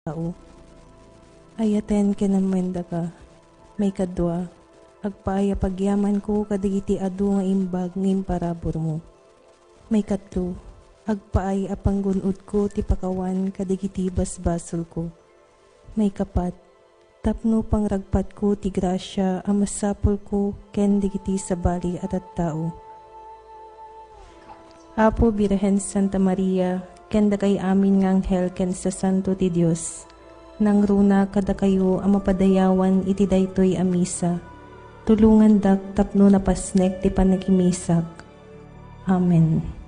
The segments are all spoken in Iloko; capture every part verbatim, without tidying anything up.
tao. Ayaten ken ammoen daka. Maikadua, agpaay a pagyamanko kadagiti adu nga imbag nga imparaburmo. Maikatlo, agpaay a panggun-odko ti pakawan kadagiti basbasolko. Maikapat, tapno pangragpatko ti grasia a masapulko ken dagiti sabali a tattao. Apo, Birhen Santa Maria, ken dakay amin nga anghel ken sasanto ti Dios, nangruna kadakayo a mapadayawan iti daytoy a misa. Tulongandak tapno napasnek ti panagimisak. Amen.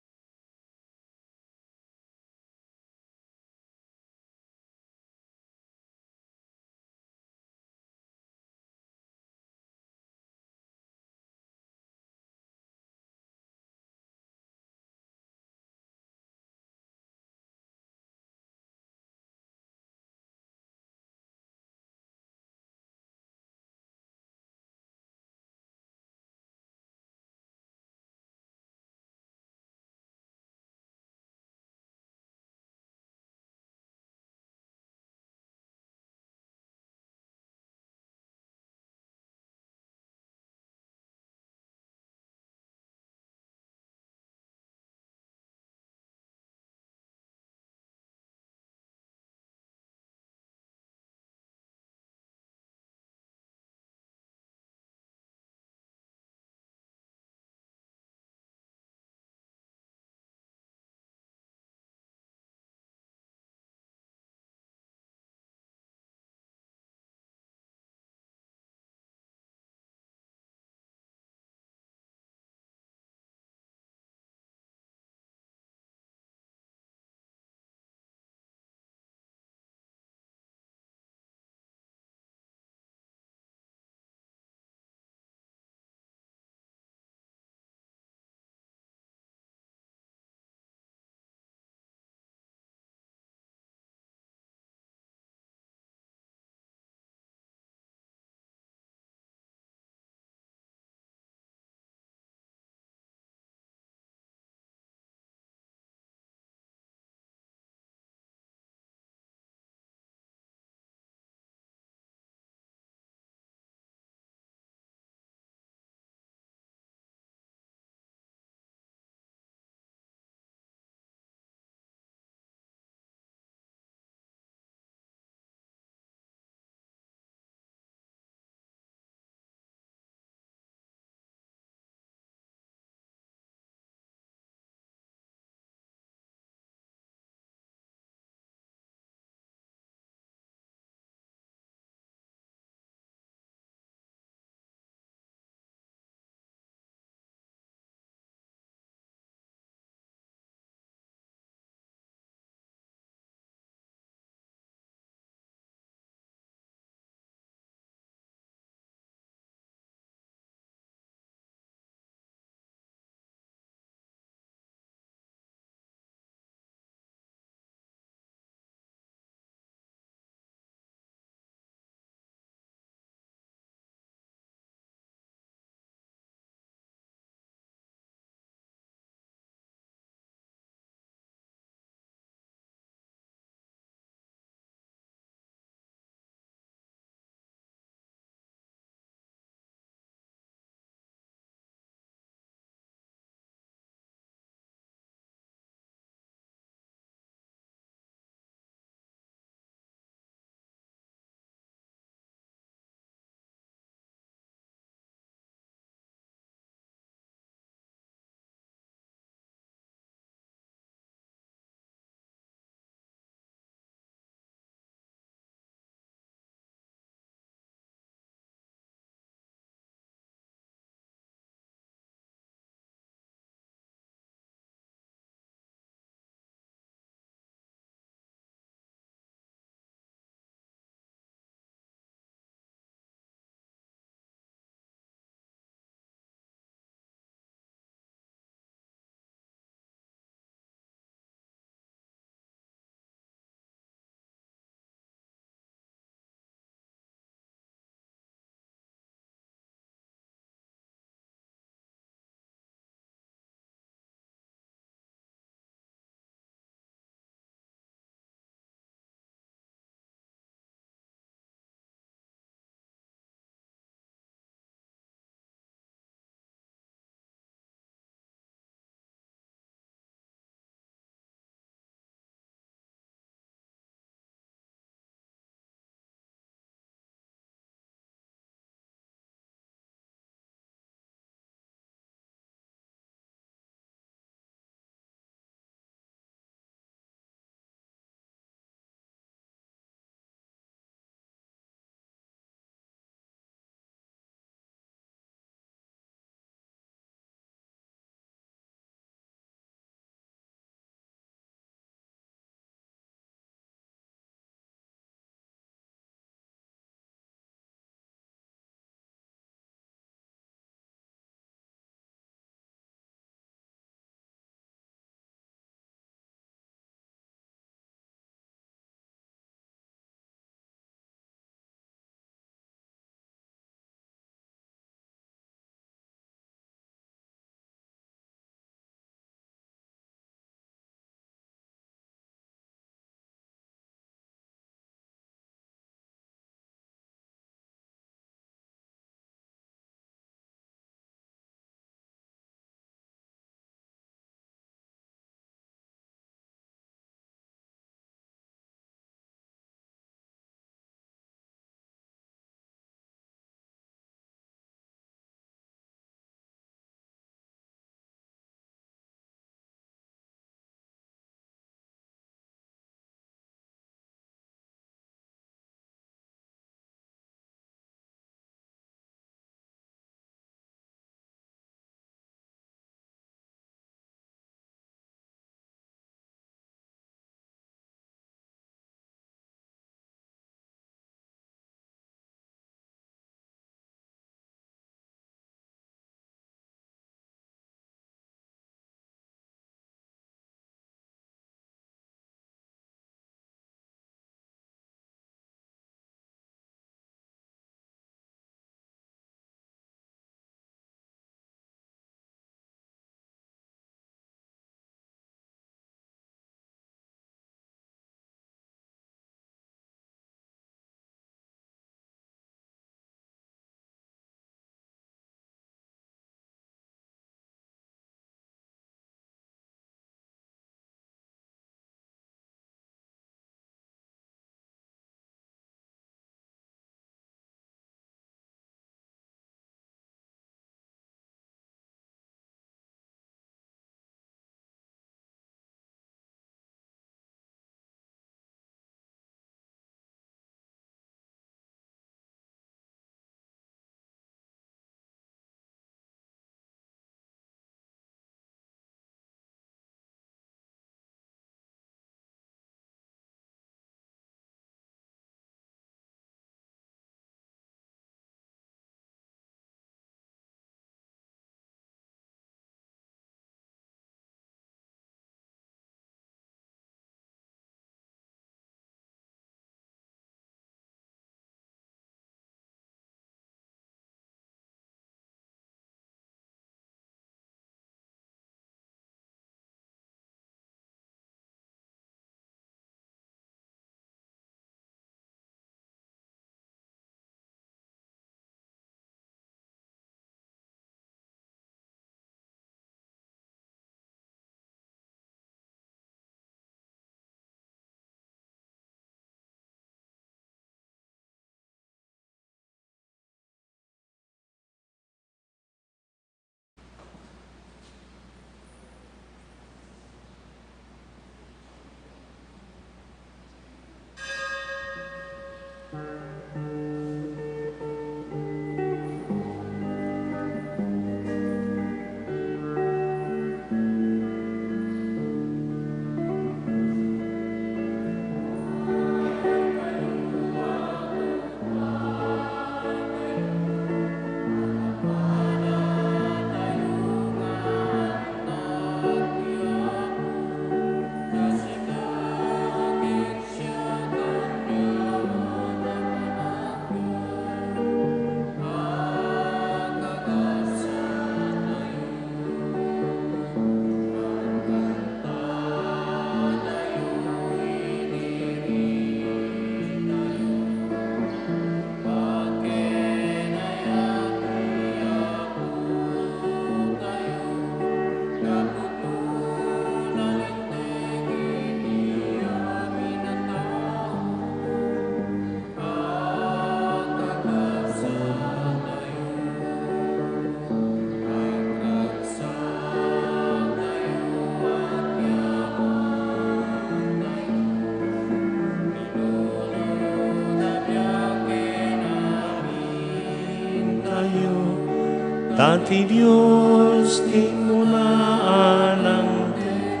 Ta ti Dios ti immuna a nangted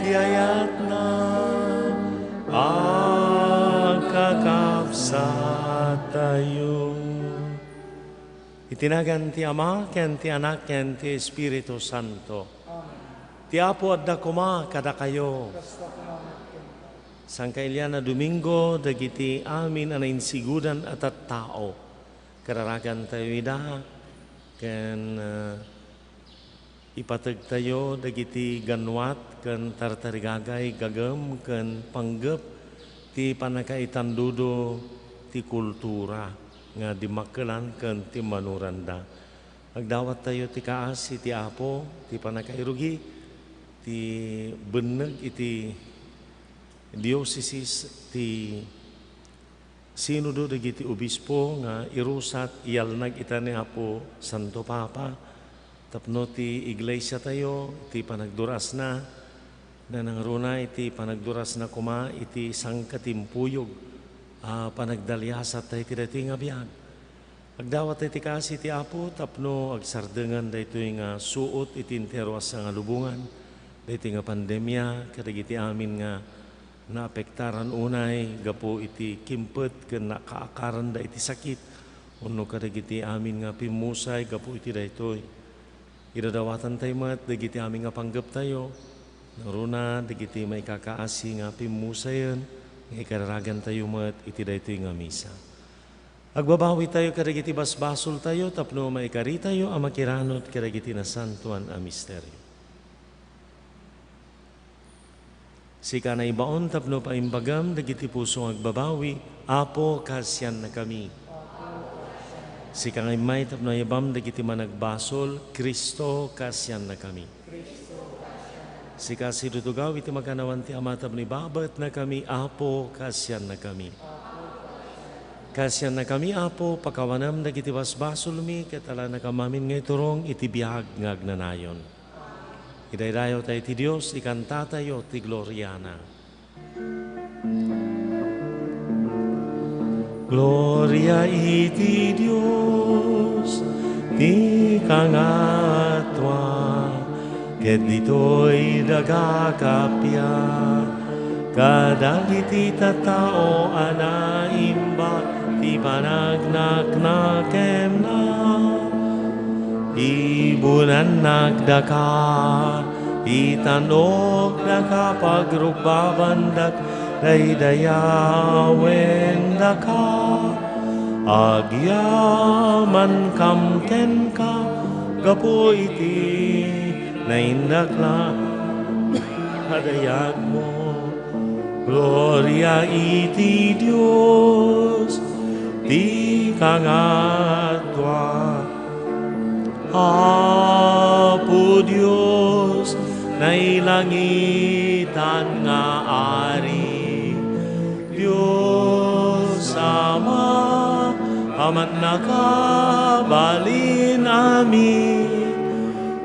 ti ayatna a kakabsattayo. Iti nagan ti Ama, ken ti Anak, ken ti Espiritu Santo. Ti Apo adda koma kadakayo. Sangkailan a Domingo dagiti amin a nainsigudan a tattao. Kararagantayo ida ken, ah, ipategtayo dagiti ganwat ken tartarigagay gagem ken panggep ti pannakaitandudo ti kultura nga dimmakkelan ken timmanuranda. Agdawattayo ti kaasi ti Apo, ti pannakairugi, ti benneg iti diocesis, ti Sinodo dagiti Obispo nga irusat, iyalnag ita ni Apo Santo Papa, tapno ti iglesiatayo, ti panagdurasna, nanangruna iti panagdurasna koma iti sangkatimpuyog a panagdaliasat iti daytoy nga biag. Agdawat iti kaasi ti Apo tapno agsardengen daytoy nga suot iti entero a sangalubongan, daytoy nga pandemia, kadagiti amin nga naapektaran unay gapu iti kimpet ken nakaakaranda iti sakit, wenno kadagiti amin nga pimmusay gapu iti daytoy. Idadawatantay met dagiti amin nga panggeptayo, nangruna dagiti maikakaasi nga pimmusayen nga ikararagantayo met iti daytoy nga misa. Agbabawitayo kadagiti basbasoltayo tapno maikaritayo a makiranod kadagiti nasantoan a misterio. Sika naibaon tapno paimbagam dagiti puso nga agbabawi, Apo, kaasiannakami. Sika nga immay tapno ayabam dagiti managbasol, Cristo, kaasiannakami. Sika sidutugaw iti makannawan ti Ama tapno ibabetnakami, Apo, kaasiannakami. Kaasiannakami, Apo, pakawanam dagiti basbasolmi, ket alanakam amin nga iturong iti biag nga agnanayon. Idaydayawtayo ti Dios, ikantatayo ti gloriana. Gloria iti Dios, ti kangatoan, ket ditoy daga kappia, kadagiti tattao a naimbag ti panagnaknakemna. Ibunannak daka, itanok daka, pagrukbabandak, daydayawen daka. Agyamankam kenka gapu iti naindaklan a dayagmo. Gloria iti Dios, ti kangatoan. Apo Dios, nailangitan nga Ari, Dios Ama, a mannakabalin amin,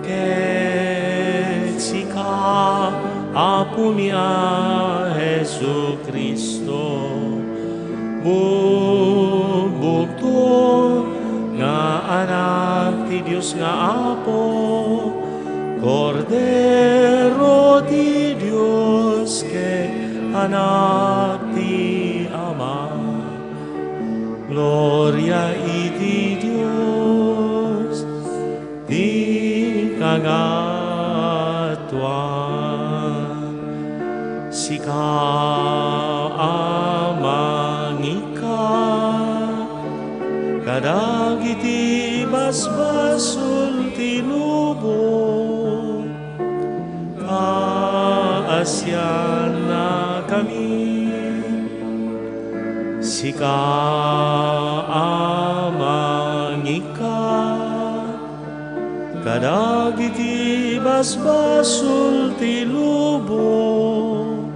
ket sika, Apomi a Jesu-Cristo, bugbugto nga Anak ti Dios nga Apo, Kordero ti Dios ket Anak ti Ama. Gloria iti Dios ti kangatoan. Sika a mangikkat kadagiti basbasol ti lubong, kaasiannakami. Sika a mangikkat kadagiti basbasol ti lubong,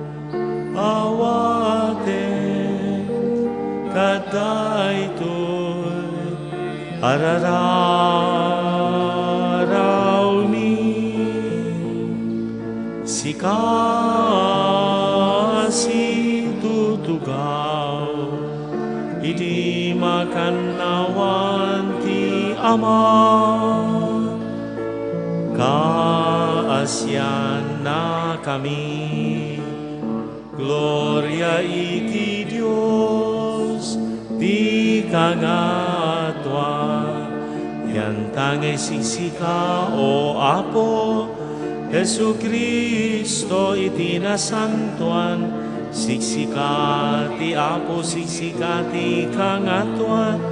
awaten kadaytoy a rararawmi. Sika a situtugaw iti makannawan ti Ama. Siannakami. Gloria iti Dios ti kangatoan. Yantangay siksika, O Apo Jesu-Cristo, iti nasantoan. Siksika ti Apo, siksika ti kangatoan,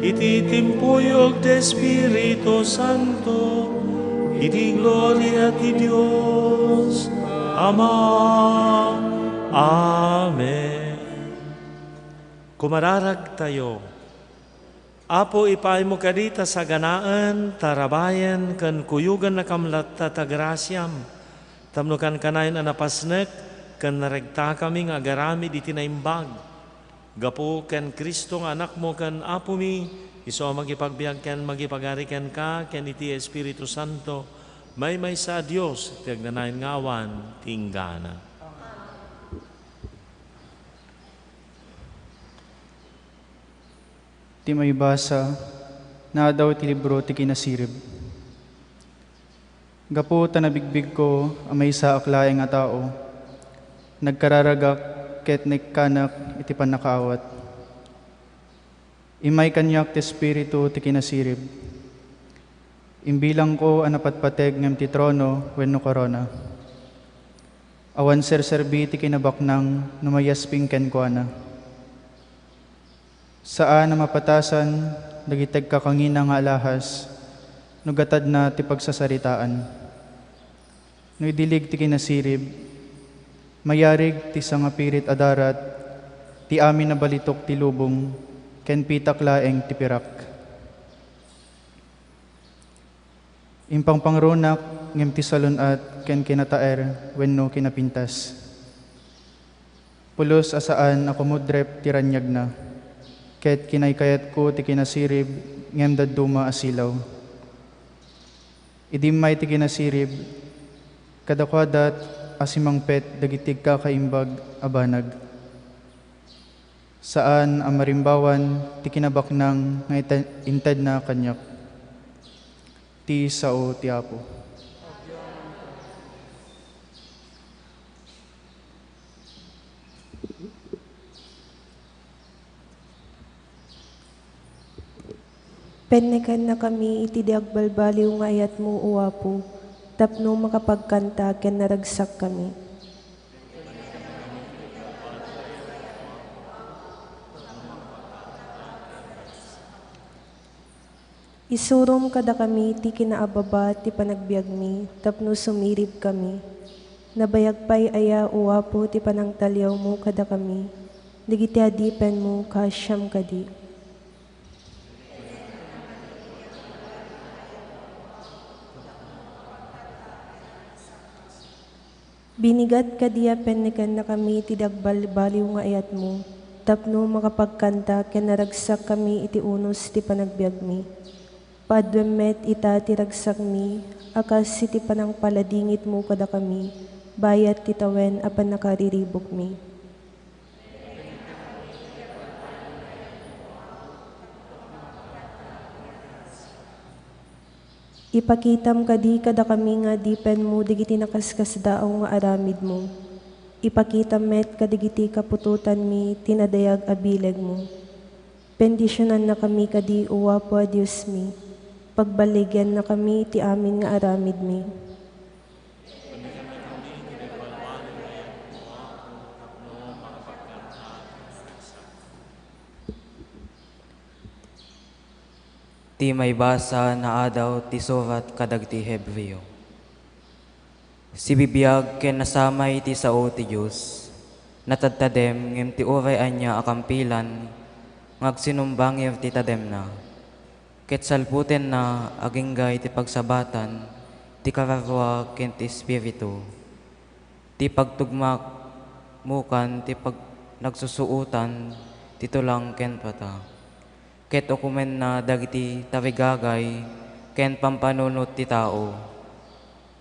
iti timpuyog ti Espiritu Santo, iti gloria ti Dios Ama. Amen. Kumararagtayo. Apo, ipaaymo kadi ta saganaen, tarabayen, ken kuyogen nakamlatta ta grasiam, tapno kankanayon a napasnek ken naregtakami nga agaramid iti naimbag. Gapu ken Cristo nga Anakmo ken Apomi, isu a mangipagbiag ken mangipagari kenka ken iti Espiritu Santo, maymaysa a Dios, ti agnanayon nga awan ti inggana. Ti maibasa, naadaw iti libro ti Kinasirib. Gapu ta nabigbigko a maysaak laeng a tao, nagkararagak ket naikkanak iti pannakaawat. Immay kaniak ti Espiritu ti Kinasirib. Imbilangko a napatpateg ngem ti trono wenno korona. Awan serserbi ti kinabaknang no mayasping kenkuana. Saan a mapatasan dagiti agkakangina nga alahas no gatadna ti pagsasaritaan. No idilig ti Kinasirib, mayarig ti sangapirit a darat, ti amin a balitok ti lubong, ken pitak laeng ti pirak. Impangpangrunak ngem ti salun-at ken kinataer wenno kinapintas. Pulos a saan a kumudrep ti raniagna, ket kinaykayatko ti Kinasirib ngem dadduma a silaw. Idi immay ti Kinasirib, kadakuada a simangpet dagiti agkakaimbag a banag. Saan a marimbawan ti kinabaknang nga ite-, intedna kaniak. Ti sao ti Apo. Pennekennakami iti di agbalbaliw nga ayatmo, O Apo, tapno makapagkanta ken naragsakkami. Isurom kadakami ti kinaababa ti panagbiagmi tapno sumiribkami. Nabayag pay aya, O Apo, ti panangtaliawmo kadakami, dagiti adipenmo kaasiam kadi. Binigat kadi a pennekennakami ti agbalbaliw nga ayatmo, tapno makapagkanta ken naragsakkami iti unos ti panagbiagmi. Paaduem met ita ti ragsakmi a kas iti panangpaladingitmo kadakami, bayat ti tawen a pannakariribukmi. Ipakitam kadi kadakami nga adipenmo dagiti nakaskasdaaw nga aramidmo. Ipakitam met kadagiti kaputotanmi ti nadayag a bilegmo. Bendisionannakami kadi, O Apo a Diosmi. Pagballigennakami ti amin nga aramidmi. Ti maibasa nga adaw ti surat kadagiti Hebreo. Sibibiag ken nasamay ti sao ti Dios, natadtadem ngem ti uray ania a kampilan nga agsinumbangir ti tademna, ket salputenna agingga iti pagsabatan ti kararua ken ti Espiritu, ti pagtugmak mukan ti pag-, nagsusuotan ti tulang ken puata. Ket ukomenna dagiti tarigagay ken pampanunot ti tao.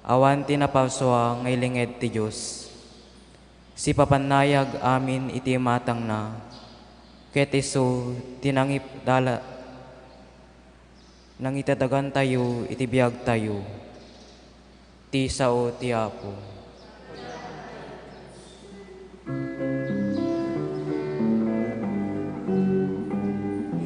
Awan ti naparsua nga ilinged ti Dios. Sipapannayag amin iti imatangna, ket isu ti nangipdala-, nangitadagantayo iti biagtayo. Ti sao ti Apo.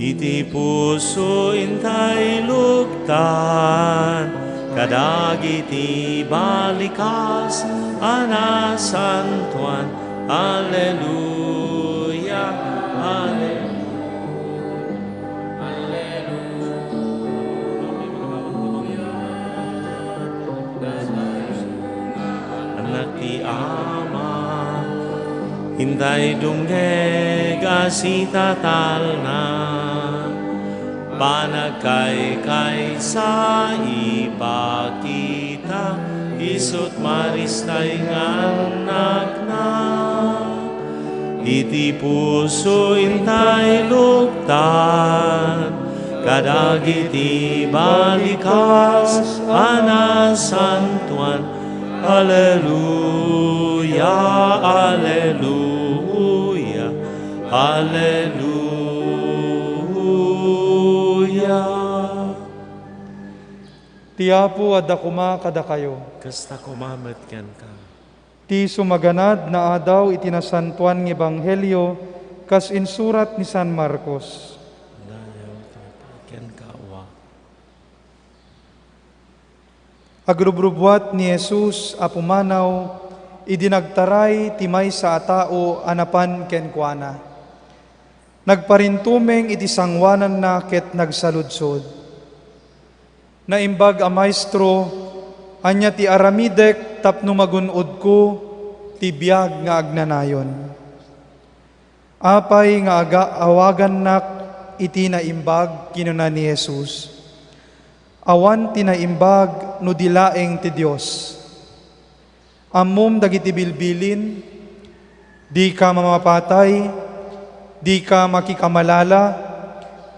Iti puso intay luktan kadagiti balikas a nasantoan. Alleluia, alleluia, alleluia. Anak ti Ama, intay dumngeg a sitatalna. Panagkaykaysa ipakita, isut' maristay nga annakna. Iti puso intay luktan kadagiti balikas a nasantoan. Alleluia, alleluia, alleluia. Ti Apo adda koma kadakayo. Kasta koma met kenka. Ti sumaganad nga adaw iti Nasantoan nga Ebanghelio kas insurat ni San Marcos. Dayaw kenka, Apo. Agrubrubuat ni Jesus a pumanaw idi nagtaray ti maysa a tao a napan kenkuana. Nagparintumeng iti sangoananna ket nagsaludsod, "Naimbag a Maestro, ania ti aramidek tapno magun-odko ti biag nga agnanayon? Apay nga aga-, awagannak iti naimbag?" kinuna ni Jesus. "Awan ti naimbag no di laeng ti Dios. Ammom dagiti bilbilin: dika mamapatay, dika makikamalala,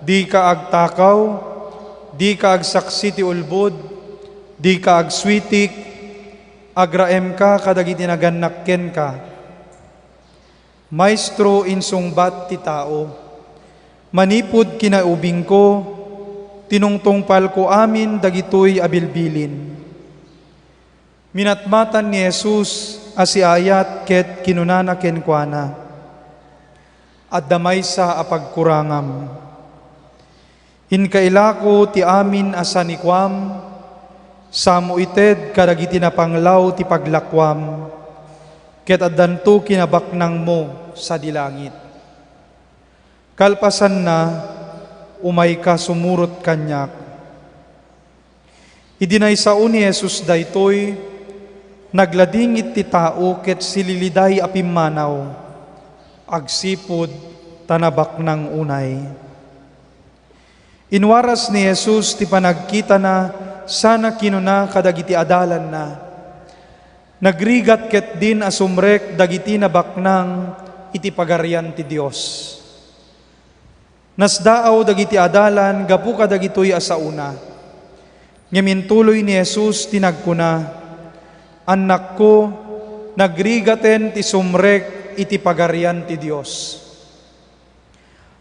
dika agtakaw, dika agsaksi ti ulbod, dika agsuitik, agraemka kadagiti nagannak kenka." "Maestro," insungbat ti tao, "manipud kinaubingko, tinungtungpalko amin dagitoy a bilbilin." Minatmatan ni Jesus a siaayat ket kinunana kenkuana, "Adda maysa a pagkurangam. Inkailako ti amin a sanikuam, samo ited kadagiti napanglaw ti paglakuam, ket addanto kinabaknangmo sadi langit. Kalpasanna, umayka sumurot kaniak." Idi naisao ni Jesus daytoy, nagladingit ti tao ket sililiday a pimmanaw, agsipud ta nabaknang unay. Inwaras ni Jesus ti panagkitana sana kinuna kadagiti adalanna, "Nagrigat ketdin a sumrek dagiti nabaknang iti Pagarian ti Dios." Nasdaaw dagiti adalan gapu kadagitoy a saona. Ngem intuloy ni Jesus ti nagkuna, "Annakko, nagrigaten ti sumrek iti Pagarian ti Dios.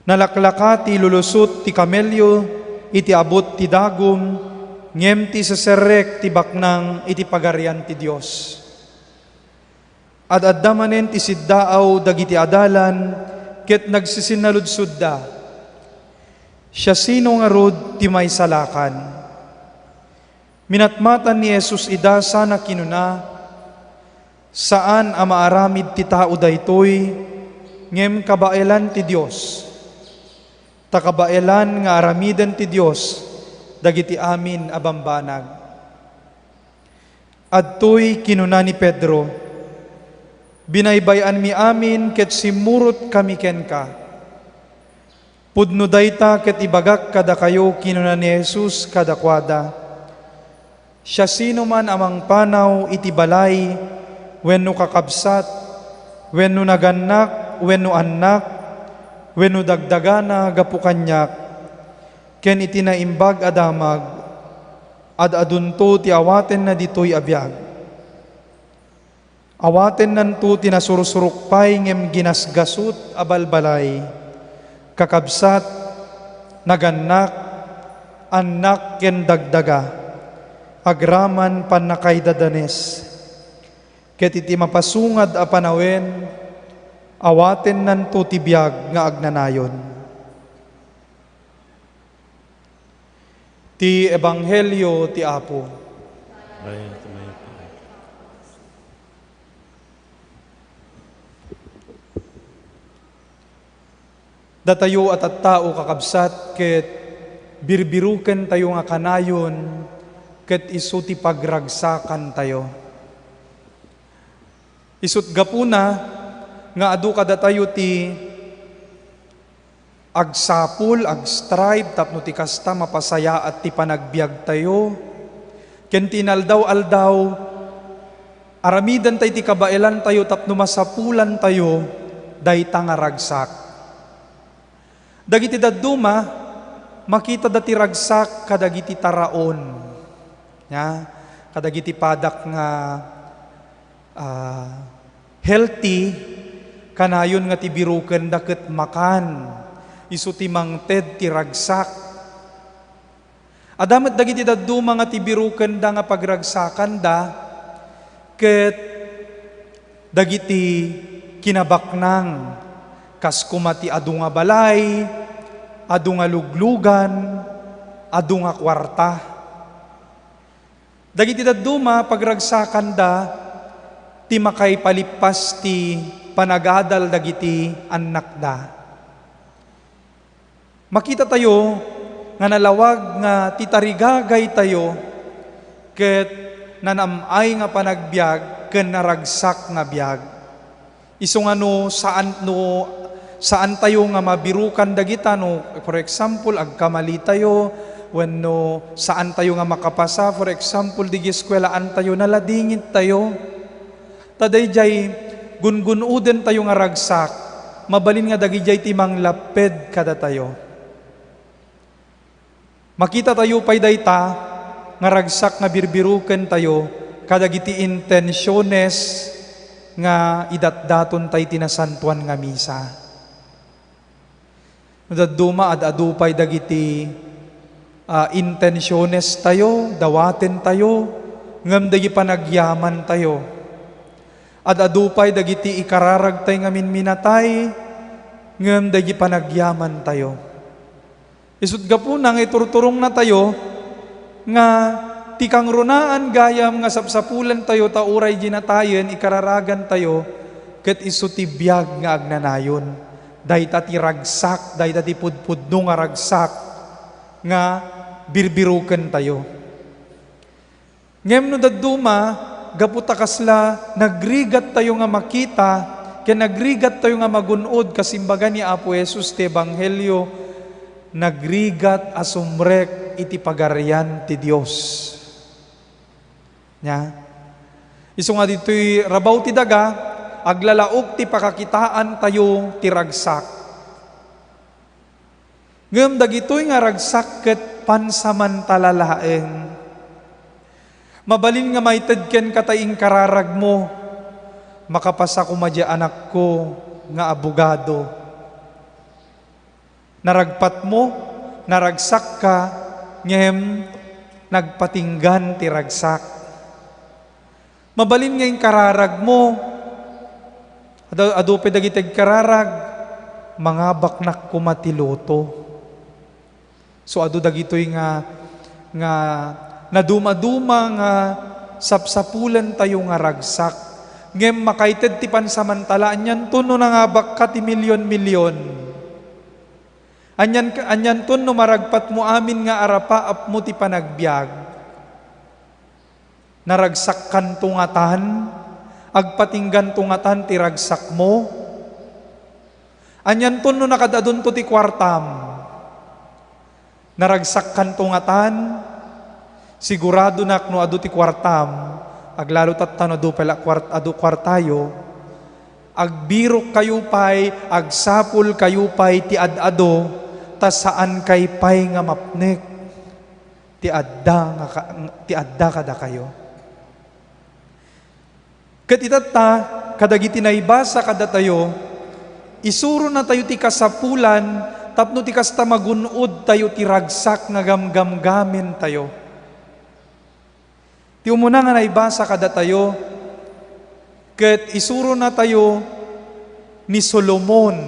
Nalaklaka ti ilulusot ti kamelio iti abut ti dagum, ngem ti iseserrek ti baknang iti Pagarian ti Dios." Ad-adda manen ti siddaaw dagiti adalan ket nagsisinnaludsoda, "Siasino ngarud ti maisalakan?" Minatmatan ni Jesus ida sana kinuna, "Saan a maaramid ti tao daytoy, ngem kabaelan ti Dios. Ta kabaelan nga aramiden ti Dios dagiti amin a bambanag." Adtoy kinuna ni Pedro, "Binaybay-anmi amin ket simmurotkami kenka." "Pudno dayta ket ibagak kadakayo," kinuna ni Jesus kadakuada, "siasinoman a mangpanaw iti balay wenno kakabsat wenno nagannak wenno annak wenno dagdagana gapu kaniak, ken iti Naimbag a Damag, ad-adunto ti awatenna ditoy a biag. Awatennanto ti nasursurok pay ngem ginasgasut a balbalay, kakabsat, nagannak, annak ken dagdaga. Agraman pannakaidadanes, ket iti mapasungad a panawen, awatennanto ti biag nga agnanayon. Ti Ebanghelio ti Apo. Datayo a tattao, kakabsat, ket birbirukentayo nga kanayon ket isu ti pagragsakantayo. Isut' gapuna nga adu kadatayo ti agsapul, agstrive tapno ti kasta mapasayaat ti panagbiagtayo. Ken ti inaldaw-aldaw, aramidentayo ti kabaelantayo tapno masapulantayo dayta nga ragsak. Dagiti dadduma, makitada ti ragsak kadagiti taraon. Nya, kadagiti padak nga, ah, healthy, kanayon nga ti birukenda ket makan. Isu ti mangted ti ragsak. Adda met dagiti dadduma nga ti birukenda nga pagragsakanda ket dagiti kinabaknang, kas koma ti adu nga balay, adu nga luglugan, adu nga kuarta. Dagiti dadduma, pagragsakanda ti makaipalippas ti panagadal dagiti annakda. Makitatayo nga nalawag nga ti tarigagaytayo ket nanam-ay nga panagbiag ken naragsak nga biag. Isu nga no saan, no saantayo nga mabirukan dagita, no, for example, agkamalitayo, wenno saantayo nga makapasa, for example, digi eskuelaantayo, naladingittayo. Ta daydiay gungun-odentayo nga ragsak, mabalin nga dagidiay ti manglapped kadatayo. Makitatayo pay dayta nga ragsak nga birbirukentayo kadagiti intensiones nga idatdatonta iti Nasantoan nga Misa. No dadduma, ad-adu pay dagiti, ah, intensionestayo, dawatentayo, ngem dagiti panagyamantayo. Ad-adu pay dagiti ikararagtay nga minminatay, ngem dagiti panagyamantayo. Isut' gapuna nga iturturongnatayo nga ti kangrunaan gayam nga sapsapulantayo ta uray ginatayen, ikararagantayo, ket isu ti biag nga agnanayon. Dayta ti ragsak, dayta ti pudpudno nga ragsak nga birbirukentayo. Ngem no dadduma, gapu ta kasla nagrigattayo nga makita, ken nagrigattayo nga magun-od, kas imbaga ni Apo Jesus ti Ebanghelio, nagrigat a sumrek iti Pagarian ti Dios. Nya? Isu nga ditoy rabaw ti daga, aglalaok ti pakakitaantayo ti ragsak. Ngem dagitoy nga ragsak ket pansamantala laeng. Mabalin nga maited kenka ta inkararagmo, makapasa koma diay anakko nga abogado. Naragpatmo, naragsakka, ngem nagpatinggan ti ragsak. Mabalin nga inkararagmo, adu, adu pay dagiti agkararag, mangabaknak koma ti luto. So, adu dagitoy nga, nga nadumaduma nga sapsapulantayo nga ragsak. Ngem makaited ti pansamantala, anianto no nangabakka ti milyon-milyon? Anian, anianto no maragpatmo amin nga arapaapmo ti panagbiag? Naragsakkanto ngatan? Agpatingganto ngatan ti ragsakmo? Anianto no nakad-adunto ti kuartam? Naragsakkanto ngatan? Siguradonak no adu ti kuartam, aglalo tatta no adu pay la kuart-, adu kuartayo, agbirokkayo pay, agsapulkayo pay ti ad-adu, ta saankay pay nga mapnek ti adda nga ka-, ti adda kadakayo. Ket itatta, kadagiti naibasa kadatayo, isuronatayo ti kasapulan tapno ti kasta magun-odtayo ti ragsak nga gamgamgamentayo. Ti umuna nga naibasa kadatayo, ket isurona tayo ni Solomon,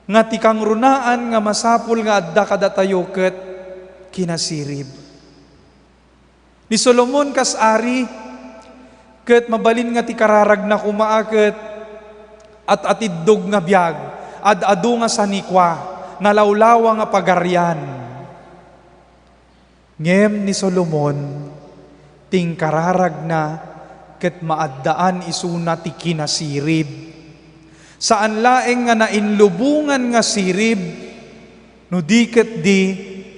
nga ti kangrunaan nga masapul nga adda kadatayo ket kinasirib. Ni Solomon kas ari, ket mabalin nga ti kararagna koma a ket at-atiddog nga biag, ad-adu nga sanikua, nalawlawa nga pagarian. Ngem ni Solomon, ti inkararagna ket maaddaan isuna ti kinasirib. Saan laeng nga nainlubongan nga sirib, no di ket di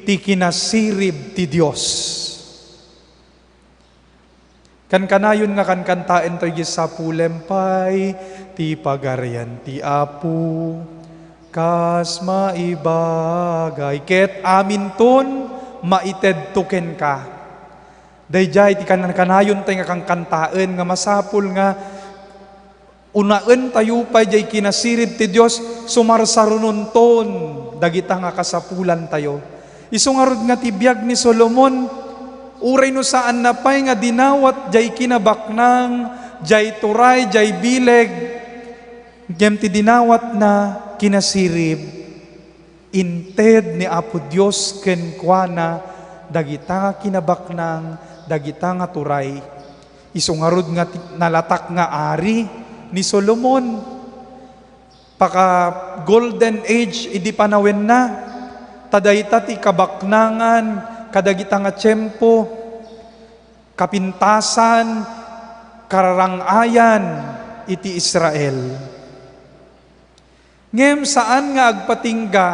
ti kinasirib ti Dios. Kankanayon nga kankantaentayo diay sapulem pay ti Pagarian ti Apo, kas maibagay, ket aminton maitedto kenka. Daydiay ti kankanayontayo nga kankantaen nga masapul nga unaentayo pay diay kinasirib ti Dios, sumarsarunonton dagita nga kasapulantayo. Isu ngarud nga ti biag ni Solomon, uray no saanna pay nga dinawat diay kinabaknang, diay turay, diay bileg, ngem ti dinawatna kinasirib. Inted ni Apo Dios kenkuana dagita nga kinabaknang, dagita nga turay. Isu ngarud nga ti-, nalatak nga ari ni Solomon. Paka golden age idi panawenna, ta dayta ti kabaknangan kadagita nga tiempo, kapintasan, kararang-ayan iti Israel. Ngem saan nga agpatingga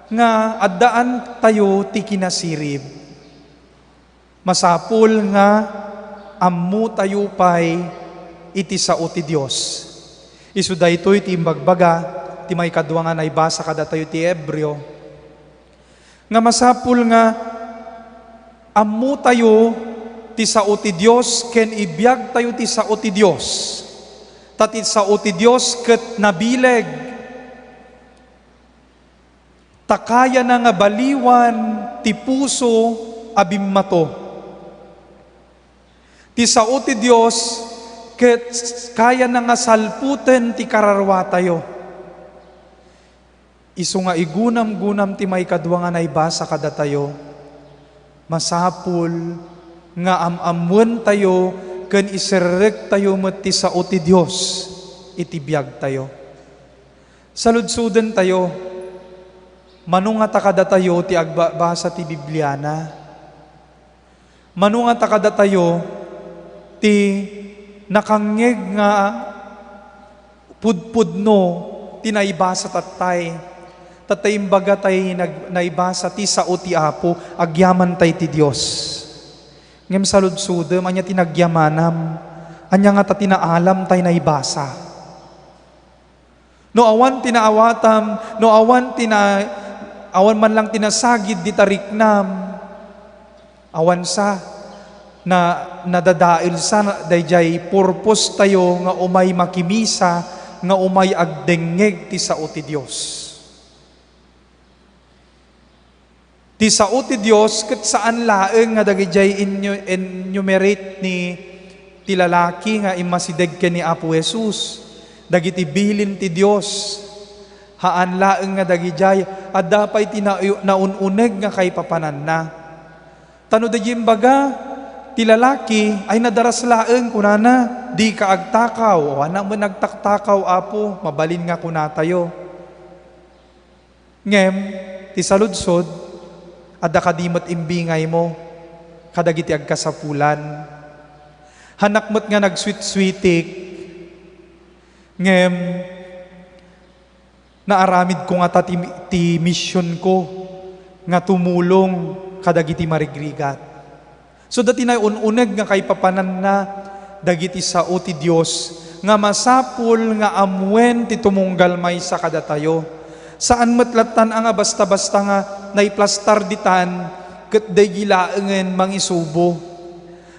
nga addaantayo ti kinasirib. Masapul nga ammotayo pay iti sao ti Dios. Isu daytoy ti imbagbaga ti maikadua nga naibasa kadatayo ti Hebreo. Nga masapul nga ammotayo ti sao ti Dios ken ibiagtayo ti sao ti Dios. Ta ti sao ti Dios ket nabileg, ta kayana nga baliwan ti puso a bimmato. Ti sao ti Dios ket kayana nga salputen ti kararuatayo. Isu nga igunamgunam ti maikadua nga naibasa kadatayo, masapul nga am-ammoentayo ken iserrektayo met ti sao ti Dios iti biagtayo. Saludsodentayo, mano ngata kadatayo ti agbabasa ti Bibliana? Mano ngata kadatayo ti nakangngeg nga pudpudno ti naibasa tattay? Tattay imbaga tay nag-, naibasa ti sao ti Apo, agyaman tay ti Dios. Ngem saludsodem, ania ti nagyamanam? Ania ngata ti naalam tay naibasa? No awan ti naawatam, no awan ti na-, awan man lang ti nasagid dita riknam, awan sa, na, nadadael sa daydiay purpose tayo nga umay makimisa, nga umay agdengngeg ti sao ti Dios. Ti sao ti Dios ket saan laeng nga dagidiay innu-, enumerate ni ti lalaki nga immasideg ken ni Apo Jesus, dagiti bilin ti Dios. Haan laeng nga dagidiay, adda pay ti na-, naun-uneg nga kaipapananna. Ta no dagiti imbaga, ti lalaki ay nadaras laeng, kunana, "Dika agtakaw." O, anak mo nagtaktakaw, Apo, mabalin nga kunatayo. Ngem ti saludsod, adda kadi met imbingaymo kadagiti agkasapulan? Hanak met nga nagsuitssuitik, ngem naaramidko ngata ti, ti misionko nga tumulong kadagiti marigrigat. So, dati naun-uneg nga kaipapananna dagiti sao ti Dios nga masapul nga ammuen ti tumunggal maysa kadatayo. Saan met lattan a nga basta-basta nga naiplastar ditan ket daydi laengen mangisubo.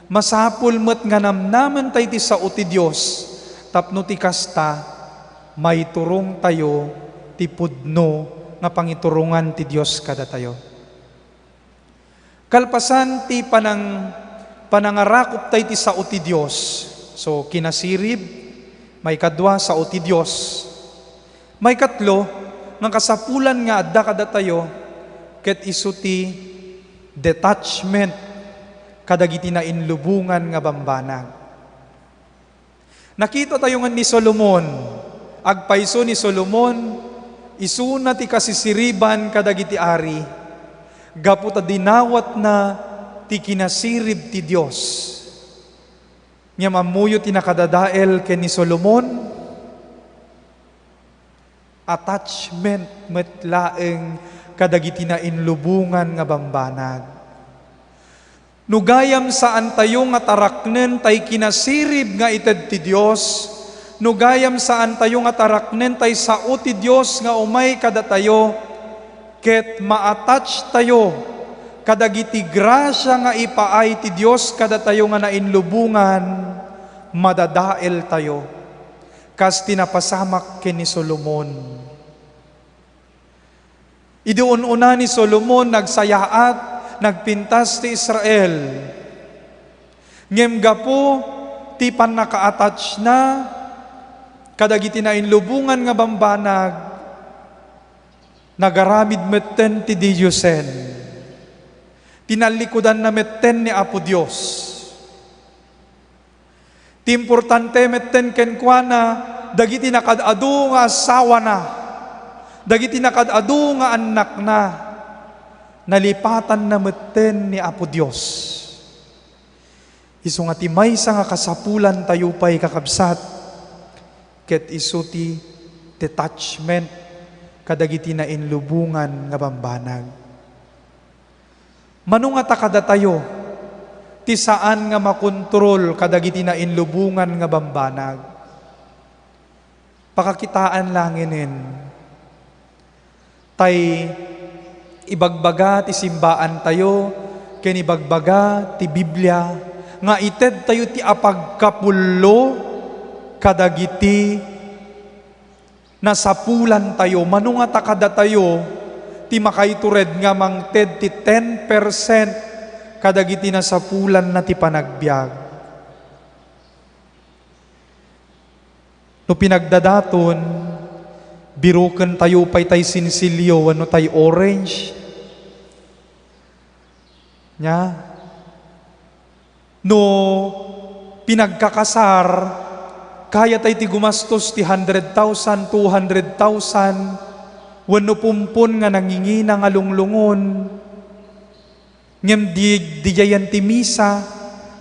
Masapul met nga namnamenta iti sao ti Dios tapno ti kasta, maiturongtayo ti pudno nga pangiturongan ti Dios kadatayo. Kalpasan ti panang-, Panangarakop tay ti sao ti Dios. So, kinasirib, maikadua, sao ti Dios. Maikatlo, nga kasapulan nga adda kadatayo, ket isu ti detachment kadagiti nainlubongan nga bambanag. Nakita tayo nga ni Solomon, agpayso ni Solomon, isuna ti kasisiriban kadagiti ari, gapu ta dinawatna ti kinasirib ti Dios. Ngem ammoyo ti nakadadael ken ni Solomon? Attachment met laeng kadagiti nainlubongan nga bambanag. No gayam saantayo nga taraknen tay kinasirib nga ited ti Dios, no gayam saantayo nga taraknen tay sao ti Dios nga umay kadatayo, ket ma-attach tayo kadagiti grasia nga ipaay ti Dios kadatayo nga nainlubongan, madadael tayo. Kas ti napasamak ken ni Solomon. Idi un-una ni Solomon, nagsayaat, nagpintas ti Israel. Ngem gapu ti pannaka-attachna kadagiti nainlubongan nga bambanag, nagaramid metten ti didiosen. Tinallikudanna metten ni Apo Dios. Ti importante metten kenkuana, dagiti nakaad-adu nga asawana, dagiti nakaad-adu nga annakna, nalipatanna metten ni Apo Dios. Isu nga ti maysa nga kasapulantayo pay, kakabsat, ket isu ti detachment kadagiti nainlubongan nga bambanag. Mano ngata kadatayo ti saan nga makontrol kadagiti nainlubongan nga bambanag? Pakakitaan langinen. Tay ibagbaga ti simbaantayo ken ibagbaga ti Biblia nga itedtayo ti apagkapullo kadagiti nasapulantayo. Mano ngata kadatayo ti makaitured nga mangted ti ten percent kadagiti nasapulanna ti panagbiag? No pinagdadaton, birukentayo pay tay sinsilyo wenno tay orange. Nya? No pinagkakasar, kayatay ti gumastos ti hundred thousand, two hundred thousand, wenno pumpon nga nangingina nga lunglungon. Ngem di, didiayen ti misa,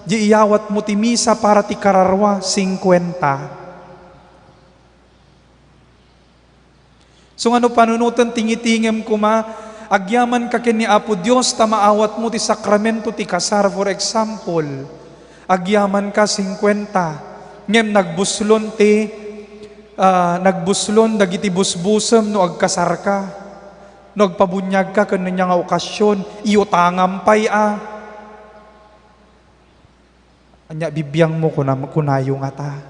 di iyawatmo ti misa para ti kararua, singkuenta. So, nga no panunoten ti ngitingem koma, agyamanka ken ni Apo Dios ta maawatmo ti sakramento ti kasar, for example, agyamanka singkuenta, ngem nagbuslon ti, ah, nagbuslon dagiti busbusem no agkasarka, no agpabuniagka ken ania nga okasion, iutangam pay a. Ania bibiangmo, kuna-, kunayo ngata.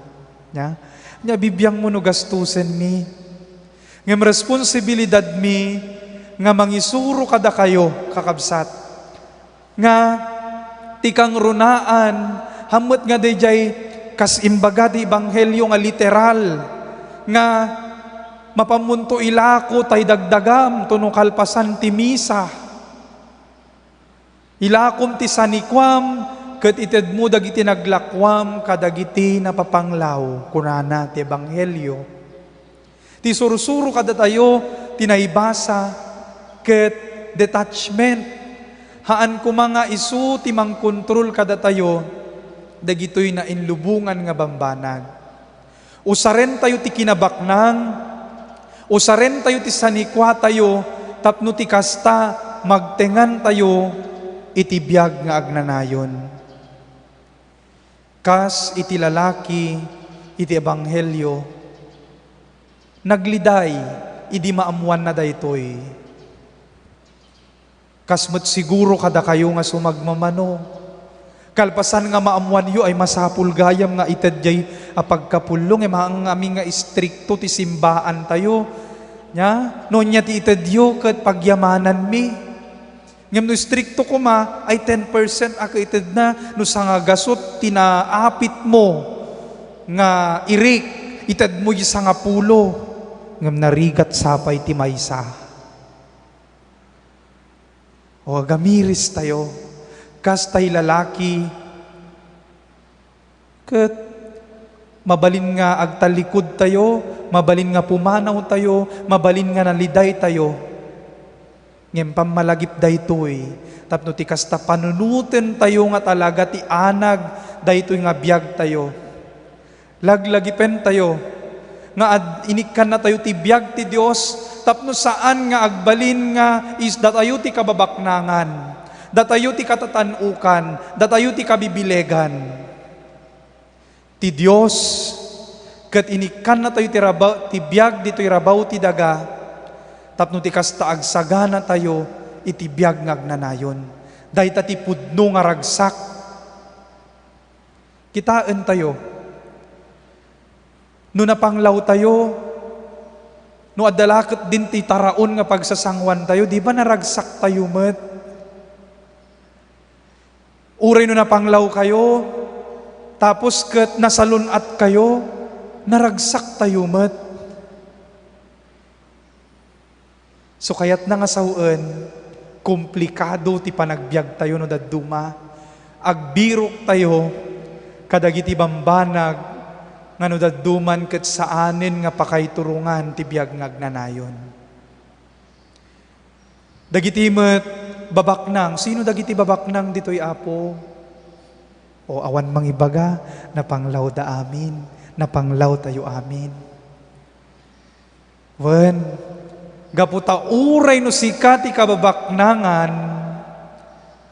Nya? Ania bibiangmo no gastusenmi. Ngem responsibilidadmi nga mangisuro kadakayo, kakabsat, nga ti kangrunaan, hammet nga daydiay kas imbaga ti ebanghelio nga literal, nga mapammonto ilako tay dagdagam tono kalpasan ti misa. Ilakom ti sanikuam, ket itedmo dagiti naglakuam kadagiti napapanglaw, kunana ti ebanghelio. Ti sursuro kadatayo ti naibasa ket detachment. Haan koma nga isu ti mangkontrol kadatayo dagitoy nainlubongan nga bambanag. Usarentayo ti kinabaknang, usarentayo ti sanikuatayo tapno ti kasta, magtengantayo iti biag nga agnanayon. Kas iti lalaki iti ebanghelio, nagliday idi maammoanna daytoy. Kas met siguro kadakayo nga sumagmamano. Kalpasan nga maammoanyo ay masapul gayam nga ited jay a pagkapullo, ngem haan ngamin nga istrikto ti simbaantayo. Nya, no ania ti itedyo ket pagyamananmi. Ngem no istrikto koma, ay ten percent a kaitedna. No sangagasut ti naapitmo nga irik, itedmo iti sangapulo, ngem narigat sa pay ti maysa. O, agamiris tayo, kas tay lalaki, ket mabalin nga agtallikud tayo, mabalin nga pumanaw tayo, mabalin nga naliday tayo. Ngem pammalagip daytoy, tapno ti kasta panunoten tayo nga talaga ti anag daytoy nga biag tayo. Laglagipen tayo nga ad-, inikkanna tayo ti biag ti Dios tapno saan nga agbalin nga is datayo ti kababaknangan, datayo ti katatan-ukan, datayo ti kabibilegan. Ti Dios ket inikkanna tayo ti raba-, ti biag ditoy rabaw ti daga, tapno ti kasta agsagana tayo iti biag nga agnanayon. Dayta ti pudno nga ragsak. Kitaen tayo. No napanglaw tayo, no adda la ket din ti taraon nga pagsasanguan tayo, di ba naragsak tayo met? Uray no napanglaw kayo, tapos ket nasalun-at kayo, naragsak tayo met. So, kayatna nga sawen, komplikado ti panagbiag tayo no dadduma. Agbirok tayo kadagiti bambanag nga no dadduman ket saanen nga pakaiturungan ti biag nga agnanayon. Dagiti met babaknang. Sino dagiti babaknang ditoy, Apo? O, awan mangibaga, napanglawda amin, napanglawtayo amin. Wen, gapu ta uray no sika ti kababaknangan,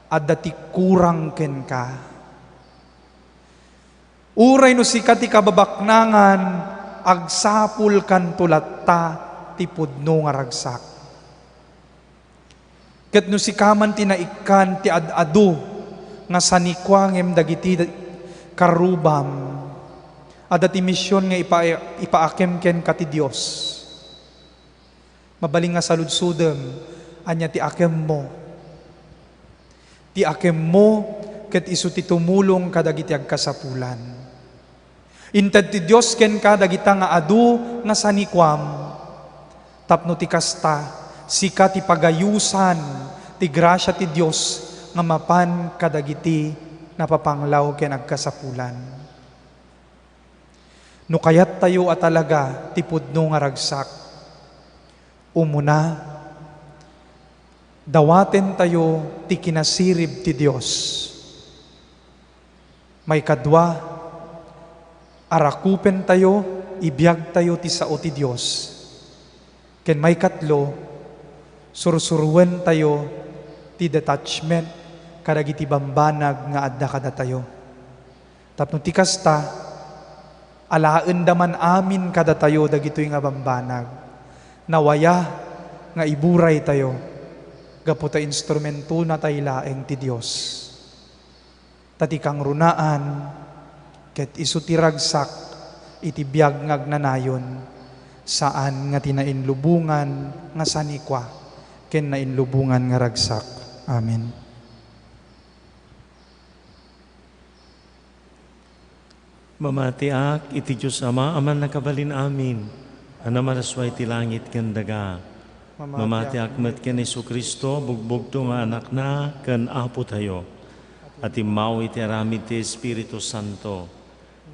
adda ti kurang kenka. Uray no sika ti kababaknangan, agsapulkanto latta ti pudno nga ragsak. Ket no sika man ti naikkan ti ad-adu nga sanikua ngem dagiti karrubam, adda ti mision nga ipa-, ipaakem kenka ti Dios. Mabalin nga saludsodem, ania ti akemmo? Ti akemmo ket isu ti tumulong kadagiti agkasapulan. Inted ti Dios kenka dagita nga adu nga sanikuam, tapno ti kasta, sika ti pagayusan ti grasia ti Dios nga mapan kadagiti napapanglaw ken agkasapulan. No kayattayo a talaga ti pudno nga ragsak, umuna, dawatentayo ti kinasirib ti Dios. Maikadua, arakupentayo, ibiagtayo ti sao ti Dios. Ken maikatlo, sursuruentayo ti detachment kadagiti bambanag nga adda kadatayo. Tapno ti kasta, alaenda man amin kadatayo dagitoy nga bambanag. Nawaya nga iburaytayo gapu ta instrumentonatay laeng ti Dios. Ta ti kangrunaan ket isu ti ragsak iti biag nga agnanayon, saan nga ti nainlubongan nga sanikua ken nainlubongan nga ragsak. Amen. Mamatiak iti Dios Ama a Mannakabalin-amin, a namarasua iti langit ken daga. Mamatiak met ken Jesu-Cristo, bugbugto nga Anakna ken Apotayo, a timmaw iti aramid ti Espiritu Santo.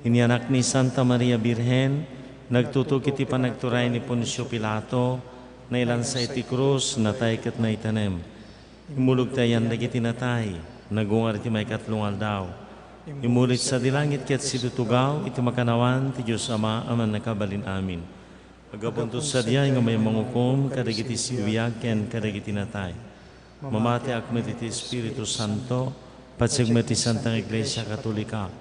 Inianak ni Santa Maria Birhen, nagtutok iti panagturay ni Poncio Pilato, nailansa iti krus, natay ket naitanem. Immulog ti ayan dagiti natay, nagungar iti maikatlo nga aldaw. Immuli iti sadi langit ket sidutugaw iti makannawan ti Dios Ama a Mannakabalin-amin. Aggapunto sadiay nga mayat mangukom kadagiti sibibiag ken kadagiti natay. Mamatiak met iti Espiritu Santo, patiek met ti Santa Iglesia Katolika,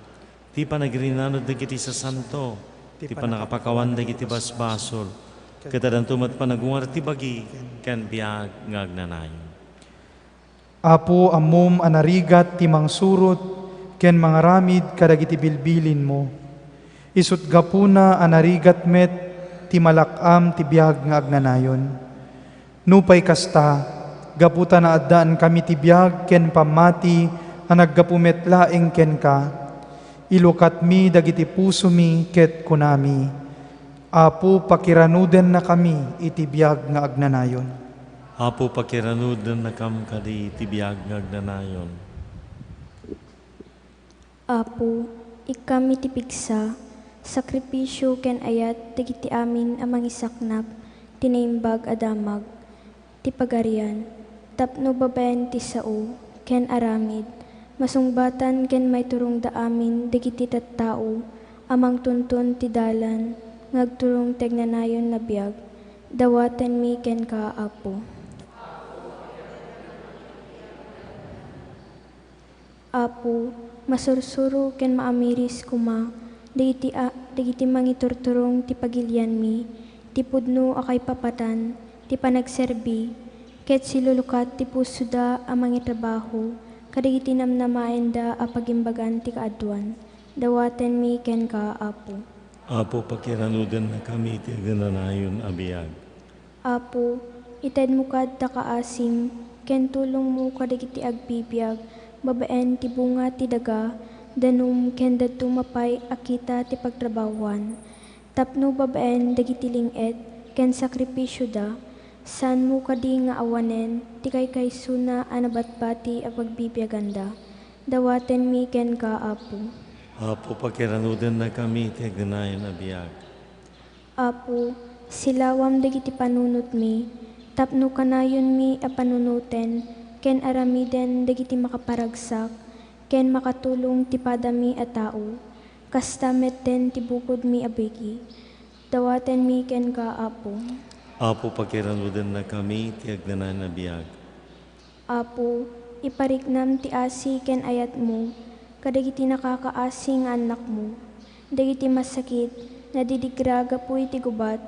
ti panagrinanod dagiti sasanto, ti pannakapakawan dagiti basbasol, ket addanto met panagungar ti bagi ken biag nga agnanayon. Apo, ammom a narigat ti mangsurot ken mangaramid kadagiti bilbilinmo. Isut' gapuna a narigat met ti malak-am ti biag nga agnanayon. Nupay kasta, Gapu ta naaddaankami ti biag ken pammati a naggapu met laeng kenka, ilukatmi dagiti pusomi ket kunami, "Apo, pakiranudennakami iti biag nga agnanayon." Apo, pakiranudennakam kadi iti biag nga agnanayon. Apo, ikkam iti pigsa, sakripisio ken ayat dagiti amin a mangisaknap ti naimbag a damag ti Pagarian, tapno babaen ti sao ken aramid, masungbatan ken maiturongda amin dagiti tattao a mangtuntun ti dalan nga agturong ti agnanayon a biag. Dawatenmi kenka, Apo. Apo, masursuro ken maamiris koma dagiti a-, dagiti mangiturturong ti pagilianmi, ti pudno a kaipapatan ti panagserbi, ket silulukat ti pusoda a mangitrabaho kadagiti namnamaenda a pagimbagan ti kaaduan. Dawatenmi kenka, Apo. Apo, pakiranudennakami iti agnanayon a biag. Apo, itedmo kad ta kaasim ken tulongmo kadagiti agbibiag babaen ti bunga ti daga, danum ken dadduma pay a kita ti pagtrabahuan, tapno babaen dagiti ling-et ken sakripisioda, saanmo kadi nga awanen ti kaykaysona a nabatbati a pagbibiaganda. Dawatenmi kenka, Apo. Apo, pakiranudennakami iti agnanayon a biag. Apo, silawam dagiti panunotmi, tapno kanayonmi a panunoten ken aramiden dagiti makaparagsak ken makatulong ti padami a tao. Kasta metten ti bukodmi a bagi. Dawatenmi kenka, Apo. Apo, pakiranudennakami ti agnanayon a biag. Apo, ipariknam ti asi ken ayatmo kadagiti nakakaasi nga annakmo, dagiti masakit, nadidigra gapu iti gubat,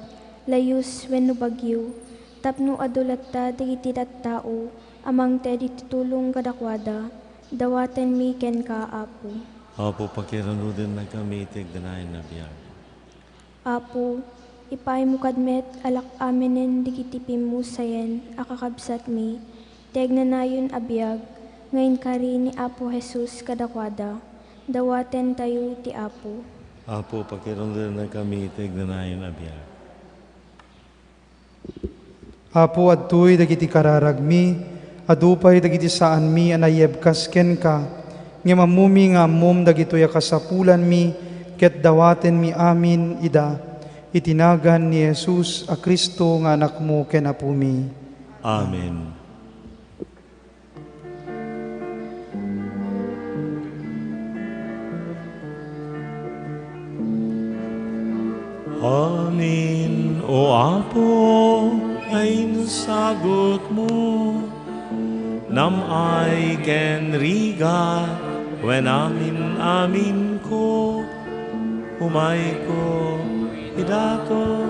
layus wenno bagyo, tapno adu latta dagiti tattao a mangted iti tulong kadakuada. Dawatenmi kenka, Apo. Apo, pakiranudennakami iti agnanayon a biag. Apo, ipaaymo kad met a lak-amenen dagiti pimmusayen a kakabsatmi ti agnanayon a biag nga inkari ni Apo Jesus kadakuada. Dawatentayo ti Apo. Apo, pakiranudennakami iti agnanayon a biag. Apo, adtoy dagiti kararagmi, adu pay dagiti saanmi a naiyebkas kenka, ngem ammomi nga ammom dagitoy a kasapulanmi, ket dawatenmi amin ida iti nagan ni Jesus a Cristo nga Anakmo ken Apomi. Amen. Amin, O Apo, a insagutmo, nam-ay ken rigat, wen amin-aminko, umayko, idato,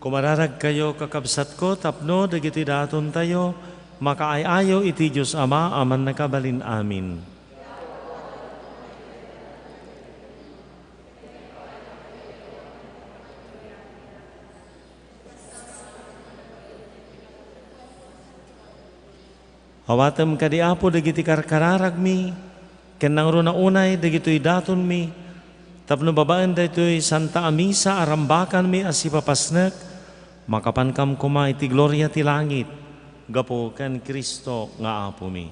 Kumararagkayo, kakabsatko, tapno dagiti datontayo makaay-ayo iti Dios Ama a Mannakabalin-amin. Awatem kadi, Apo, dagiti karkararagmi, ken nangruna unay dagitoy datonmi, tapno babaen daytoy Santa a Misa a rambakanmi a sipapasnek, makapankam koma iti gloria ti langit, gapu ken Cristo nga Apomi.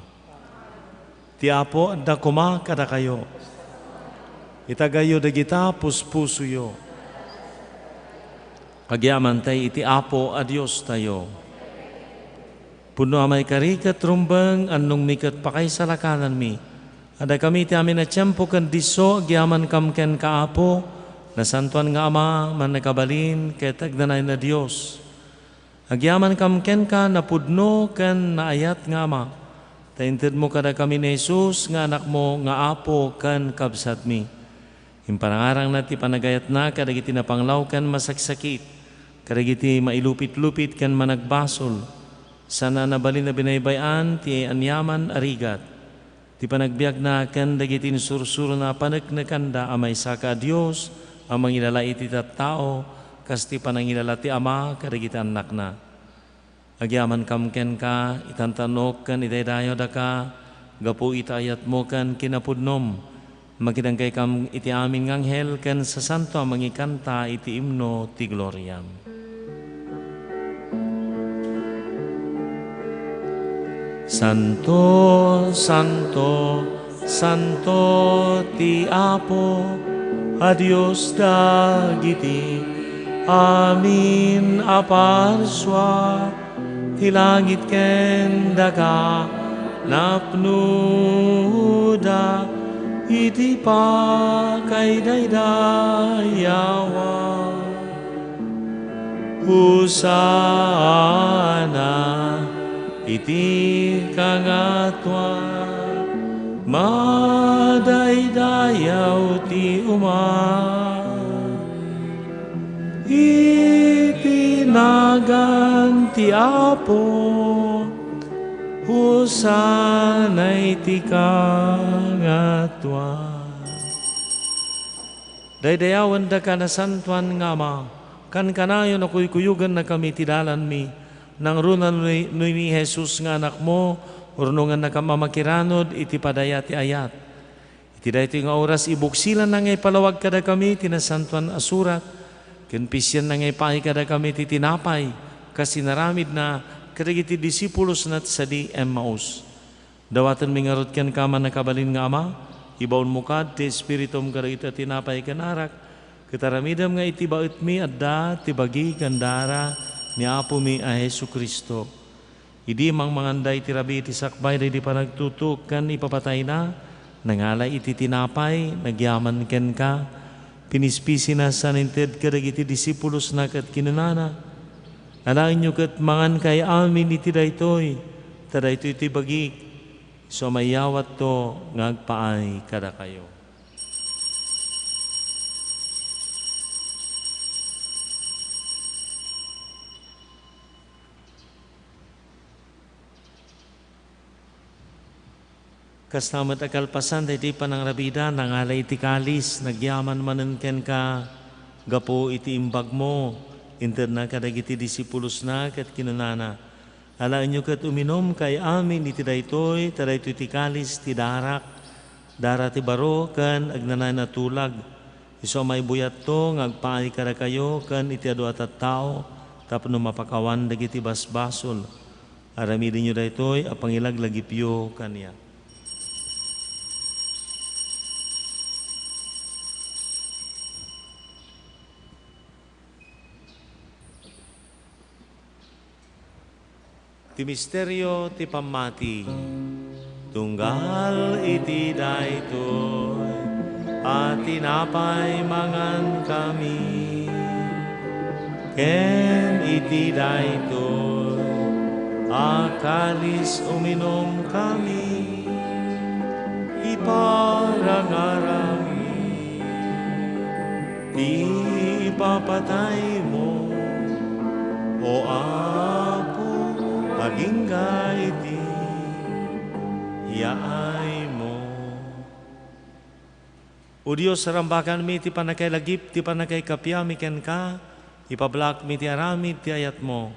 Ti Apo adda koma kadakayo. Itagayo dagita puspusoyo. Agyamantay iti Apo a Diostayo. Pudno a maikari ket rumbeng, annongmi ket pakaisalakananmi, Adda kami ti amin a tiempo ken disso, agyamankam kenka, Apo, nasantoan nga Ama, mannakabalin, ket agnanayon a Dios. Agyamankam kenka, napudno ken naayat nga Ama, ta intedmo kadakami ni Jesus nga Anakmo nga Apo ken Kabsatmi. Impanangarangna ti panagayatna kadagiti napanglaw ken masaksakit, kadagiti mailupitlupit ken managbasol, sana nabalin a binaybay-an ti aniaman a rigat. Ti panagbiagna ken dagiti insursurona a paneknekanda a maysa ka a Dios a mangilala iti tattao, kas ti panangilala ti Ama kadagiti annakna. Agyamankam kenka, itantanok ken idaydayawdaka gapu iti ayatmo ken kinapudnom. Makidankaykam iti amin nga anghel ken sasanto a mangikanta iti imno ti gloriam. Santo, santo, santo ti Apo a Dios dagiti amin a parsua. Ti langit ken daga napnoda iti pakaidaydayawan. Hosanna iti kangatoan. Madaydayaw ti uma iti nagan ti Apo. Hosanna iti kangatoan. Daydayawendaka, nasantoan nga Ama, kankanayon a kuykuyogennakami iti dalanmi, nangruna no ni, no ni Jesus nga Anakmo, urnongennakam a makiranod iti padaya ti ayat. Iti daytoy nga oras, ibuksilanna nga ipalawag kadakami ti Nasantoan a Surat, ken pisienna nga ipaay kadakami ti tinapay, kas inaramidna kadagiti disipulosna ti sadi Emmaus. Dawatenmi ngarud kenka, mannakabalin nga Ama, ibaonmo kad ti Espiritum kadagiti tinapay ken arak, ket aramidem nga iti baetmi adda ti bagi ken dara ni Apomi a Jesu-Cristo. Idi mangmanganda iti rabii ti sakbay daydi panagtutuok ken ipapatayna, nangala iti tinapay, nagyaman kenka, pinispisina saan inted kadagiti disipulosna ket kinunana, "Alaenyo ket mangankayo amin iti daytoy, ta daytoy ti bagik, isu a mayawatto nga agpaay kadakayo." Kasta met a kalpasan daydi panangrabida, nangala iti kalis, nagyaman manen kenka gapu iti imbagmo, intedna kadagiti disipulosna ket kinunana, "Alaenyo ket uminumkayo amin iti daytoy, ta daytoy ti kalis ti darak, dara ti baro ken agnanayon a tulag, isu a maibuyatto nga agpaay kadakayo ken iti adu a tattao tapno mapakawan dagiti basbasol. Aramidenyo daytoy a pangilaglagipyo kaniak." Ti misterio ti pammati. Tunggal iti daytoy a tinapay mangankami, ken iti daytoy a kalis uminumkami, iparangaranmi ti ipapataymo, O Apo, agingga iti yaaymo. O Dios, rambakanmi ti pannakailagip ti pannakaikapiami kenka, ipablaakmi ti aramid ti ayatmo.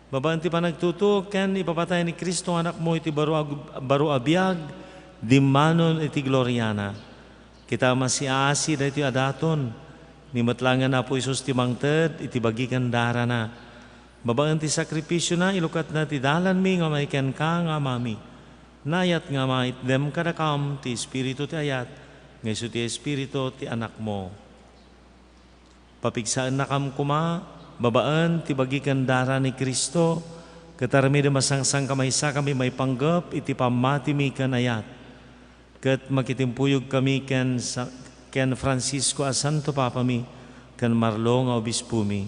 Babaen ti panagtutuok ken ipapatay ni Cristo nga Anakmo iti baro a, baro a biag, dimmanon iti gloriana. Kita a masiaasi daytoy a daton, ni met laengen Apo Jesus ti mangted iti bagi ken darana. Babaen ti sakrifisiona, ilukatna ti dalanmi nga umay kenka nga Amami. Naayat nga maitdem kadakam ti Espiritu ti ayat, nga isu ti Espiritu ti Anakmo. Papigsaennakam koma, babaen ti bagi ken dara ni Cristo, ket aramidem a sangsangkamaysakami maipanggep iti pammatimi ken ayat. Ket makitimpuyogkami ken sa-, ken Francisco a Santo Papami, ken Marlo nga Obispomi.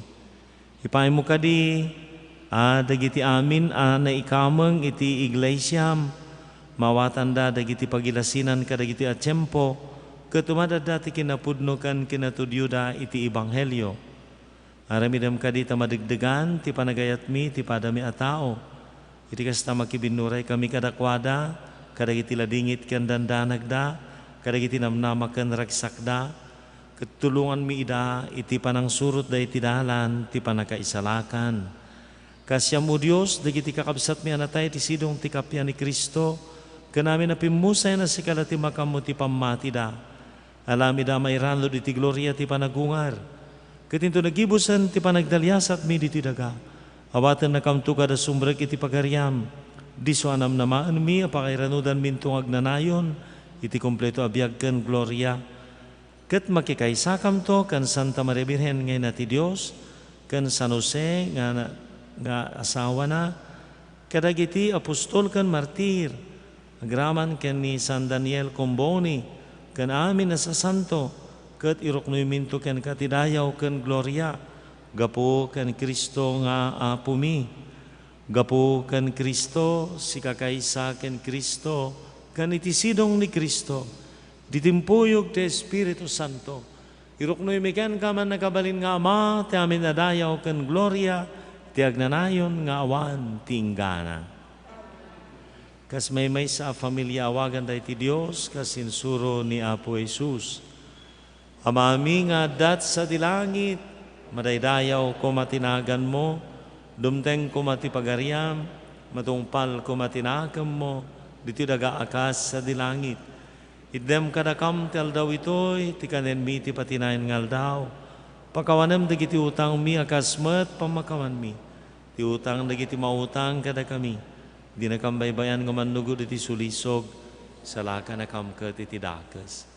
Ipaaymo kadi a dagiti amin a naikameng iti iglesiam, maawatanda dagiti pagilasinan kadagitoy a tiempo, ket umadda ti kinapudno ken kinatudioda iti ebanghelio. Aramidem kadi ta madegdegan ti panagayatmi ti padami a tao. Iti kasta, makibinnuraykami kadakuada, kadagiti ladingit ken dandanagda, kadagiti namnama ken ragsakda, ket tulonganmi ida iti panangsurotda iti dalan ti pannakaisalakan. Kaasiam, O Dios, dagiti kakabsatmi a natay ti sidong ti kappia ni Cristo, ken amin a pimmusayna, sika la ti makaammo ti pammatida. Alamida a mairanud iti gloria ti panagungar. Ket inton nagibusen ti panagdaliasatmi ditoy daga, awatennakamto kada sumrek iti pagariam. Disso a namnamaenmi a pakairanudanminto nga agnanayon iti kompleto a biag ken gloria. Ket makikaisakamto ken Santa Maria Birhen nga ina ti Dios, ken San Jose nga, nga asawana, kadagiti apostol ken martir, agraman ken ni San Daniel Comboni, ken amin a sasanto, ket iruknoyminto kenka ti dayaw ken gloria, gapu ken Cristo nga Apomi. Gapu ken Cristo, sikakaysa ken Cristo, ken iti sidong ni Cristo, iti timpuyog ti Espiritu Santo, iruknoymi kenka, mannakabalin nga Ama, ti amin a dayaw ken gloria, ti agnanayon nga awan ti inggana. Kas maymaysa a familia, awaganda iti Dios, kas insuro ni Apo Jesus. Amami nga adda sadi langit, madaydayaw koma ti naganmo, dumteng koma ti pagariam, matungpal koma ti nakemmo, ditoy daga a kas sadi langit. Itdem kadakam ti aldaw itoy, ti kanenmi ti patinayan nga aldaw. Pakawanem dagiti utangmi a kas met pammakawanmi ti utang dagiti mautang kadakami. Dinakam baybay-an nga mannugod iti sulisog, salakanakam ket iti dakes.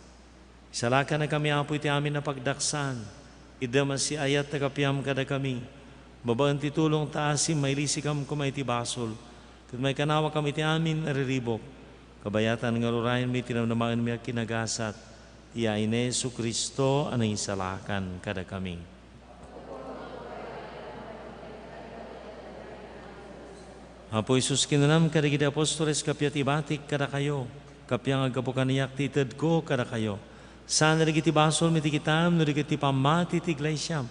Isalakannakami, Apo, iti amin a pagdaksan. Itdem a siayat ti kapiam kadakami. Babaen ti tulong ta asim, mailisikam koma iti basol, ket maikanawakam iti amin a riribuk. Kabayatan nga rurayenmi ti namnamaenmi a kinagasat. Iyain ni Jesu-Cristo a nangisalakan kadakami. Apo Jesus, kinunam kadagiti apostoles, kappia ti ibatik kadakayo, kappia nga aggapu kaniak ti itedko kadakayo. Saan dagiti basolmi ti kitam, no di ket ti pammati ti iglesiam.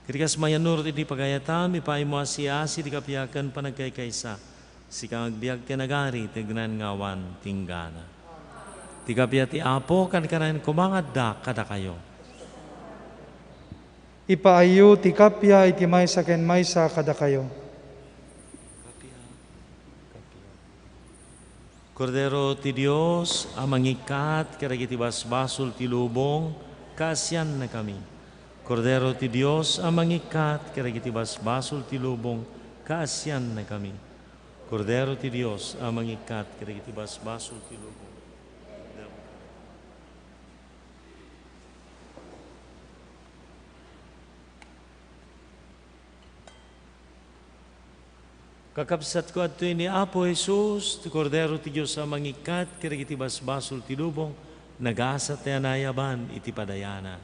Ket kas mayannurot iti pagayatam, ipaaymo a siasi ti kappia ken panagkaykaysa. Sika nga agbiag ken agari, ti agnayan nga awan ti inggana. Ti kappia ti Apo, kankanayon koma nga adda kadakayo. Ipaayyo ti kappia iti maysa ken maysa kadakayo. Kordero ti Dios a mangikkat kadagiti basbasol ti lubong, kaasiannakami. Kordero ti Dios a mangikkat kadagiti basbasol ti lubong, kaasiannakami. Kordero ti Dios a mangikkat kadagiti basbasol ti lubong. Kakabsatko, adtoy ni Apo Jesus, ti Kordero ti Dios a mangikkat kadagiti basbasol ti lubong, nagasat ti anayaban iti padayana.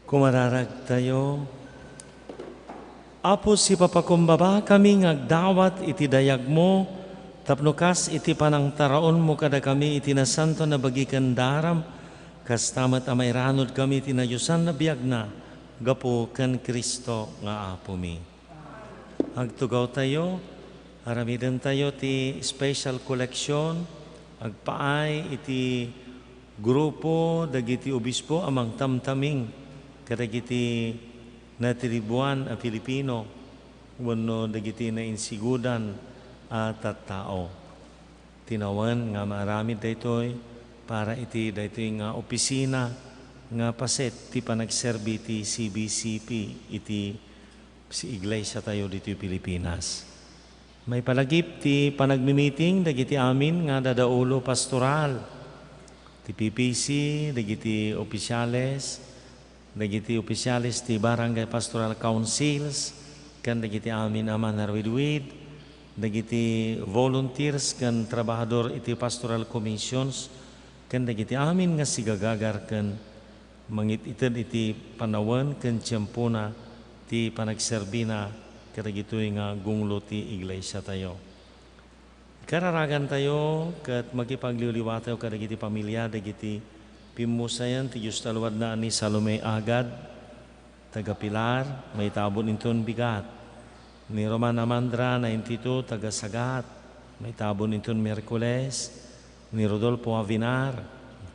Kumararagtayo. Apo, sipapakumbabakami nga agdawat iti dayagmo tapno kas iti panangtaraonmo kadakami iti nasantoan a bagi ken daram, kasta met a mairanudkami iti nadiosan a biagna gapu ken Cristo nga Apomi. Agtugawtayo, aramidentayo ti special collection, agpaay iti grupo dagiti obispo a mangtamtaming kadagiti natribuan a Filipino wenno dagiti nainsigudan a tattao. Tinawen nga maaramid daytoy para iti daytoy nga opisina nga paset ti panagserbi ti C B C P iti si iglesiatayo ditoy Pilipinas. Maipalagip ti panagmimiting dagiti amin nga dadaulo pastoral, ti P P C, dagiti ofisiales, dagiti ofisiales ti Barangay Pastoral Councils, ken dagiti amin a manaruidwid, dagiti volunteers ken trabahador iti pastoral commissions, ken dagiti amin nga sigagagar ken mangit-ited iti panawen ken tiempona ti panagserbina kadagitoy nga gunglo ti iglesiatayo. Kararagantayo ket makipagliwliwatayo kadagiti pamilia dagiti pimmusayan ti Dios ta luadna a ni Salome Agad, taga Pilar, maitabon inton bigat. Ni Roman Amandra Naintitu, taga Sagat, maitabon inton Miyerkules. Ni Rodolfo Avinar,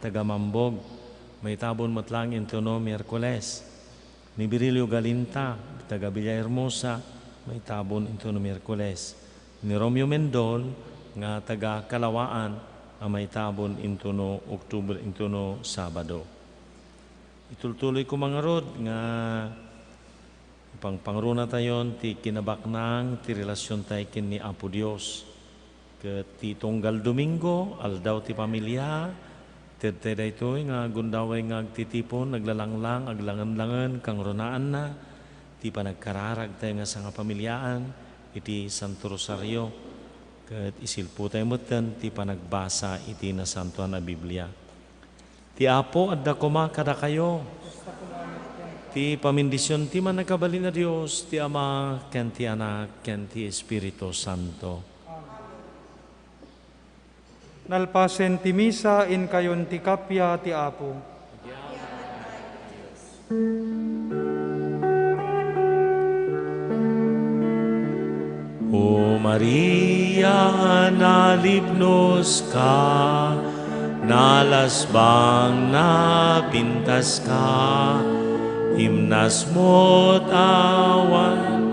taga Mambog, maitabon met laeng intono Miyerkules. Ni Virilio Galinta, taga Villahermosa, maitabon intono Miyerkules. Ni Romeo Mendol nga taga Kalawaan a maitabon intono Oktubre, intono Sabado. Itultuloy koma ngarud nga ipangpangrunatayon ti kinabaknang ti relasiontayo ken ni Apo Dios. Ket ti tunggal Domingo, Aldaw ti Pamilia, tedtay daytoy nga gundaway nga agtitipon, aglalanglang, aglangenlangen, kangrunaanna ti panagkararagtayo nga sangapamiliaan iti Santo Rosario, ket isilpotayo metten ti panagbasa iti Nasantoan a Biblia. Ti Apo adda koma kadakayo. Ti pamindision ti Mannakabalin a Dios, ti Ama, ken ti Anak, ken ti Espiritu Santo. Nalpasen ti misa, inkayon ti kappia ti Apo. O Maria, nalipnos ka, nalasbang, napintas ka, imnas mo tawan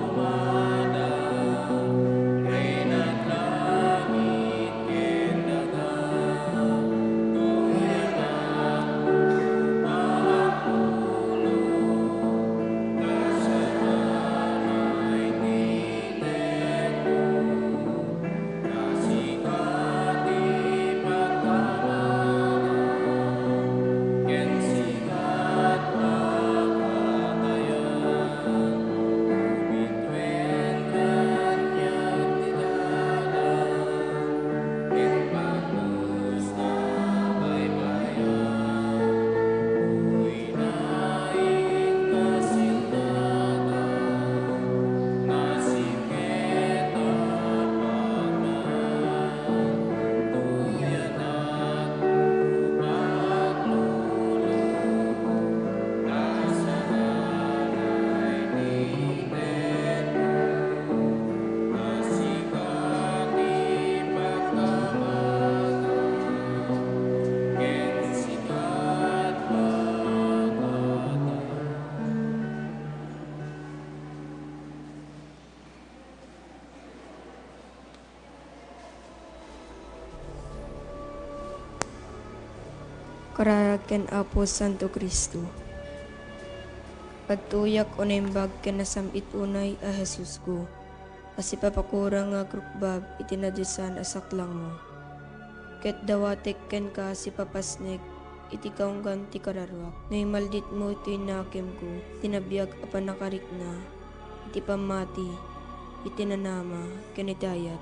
Kararag ken Apo Santo Cristo. Agtuyak o naimbag ken nasam-it unay a Jesusko, a sipapakurang nga agrukbab iti nadiosan a saklangmo. Ket dawatek kenka a sipapasnek iti kaunggan ti kararuak. No imalditmo iti nakemko, iti nabiag a pannakarikna, iti pammati, iti nanama, ken iti ayat.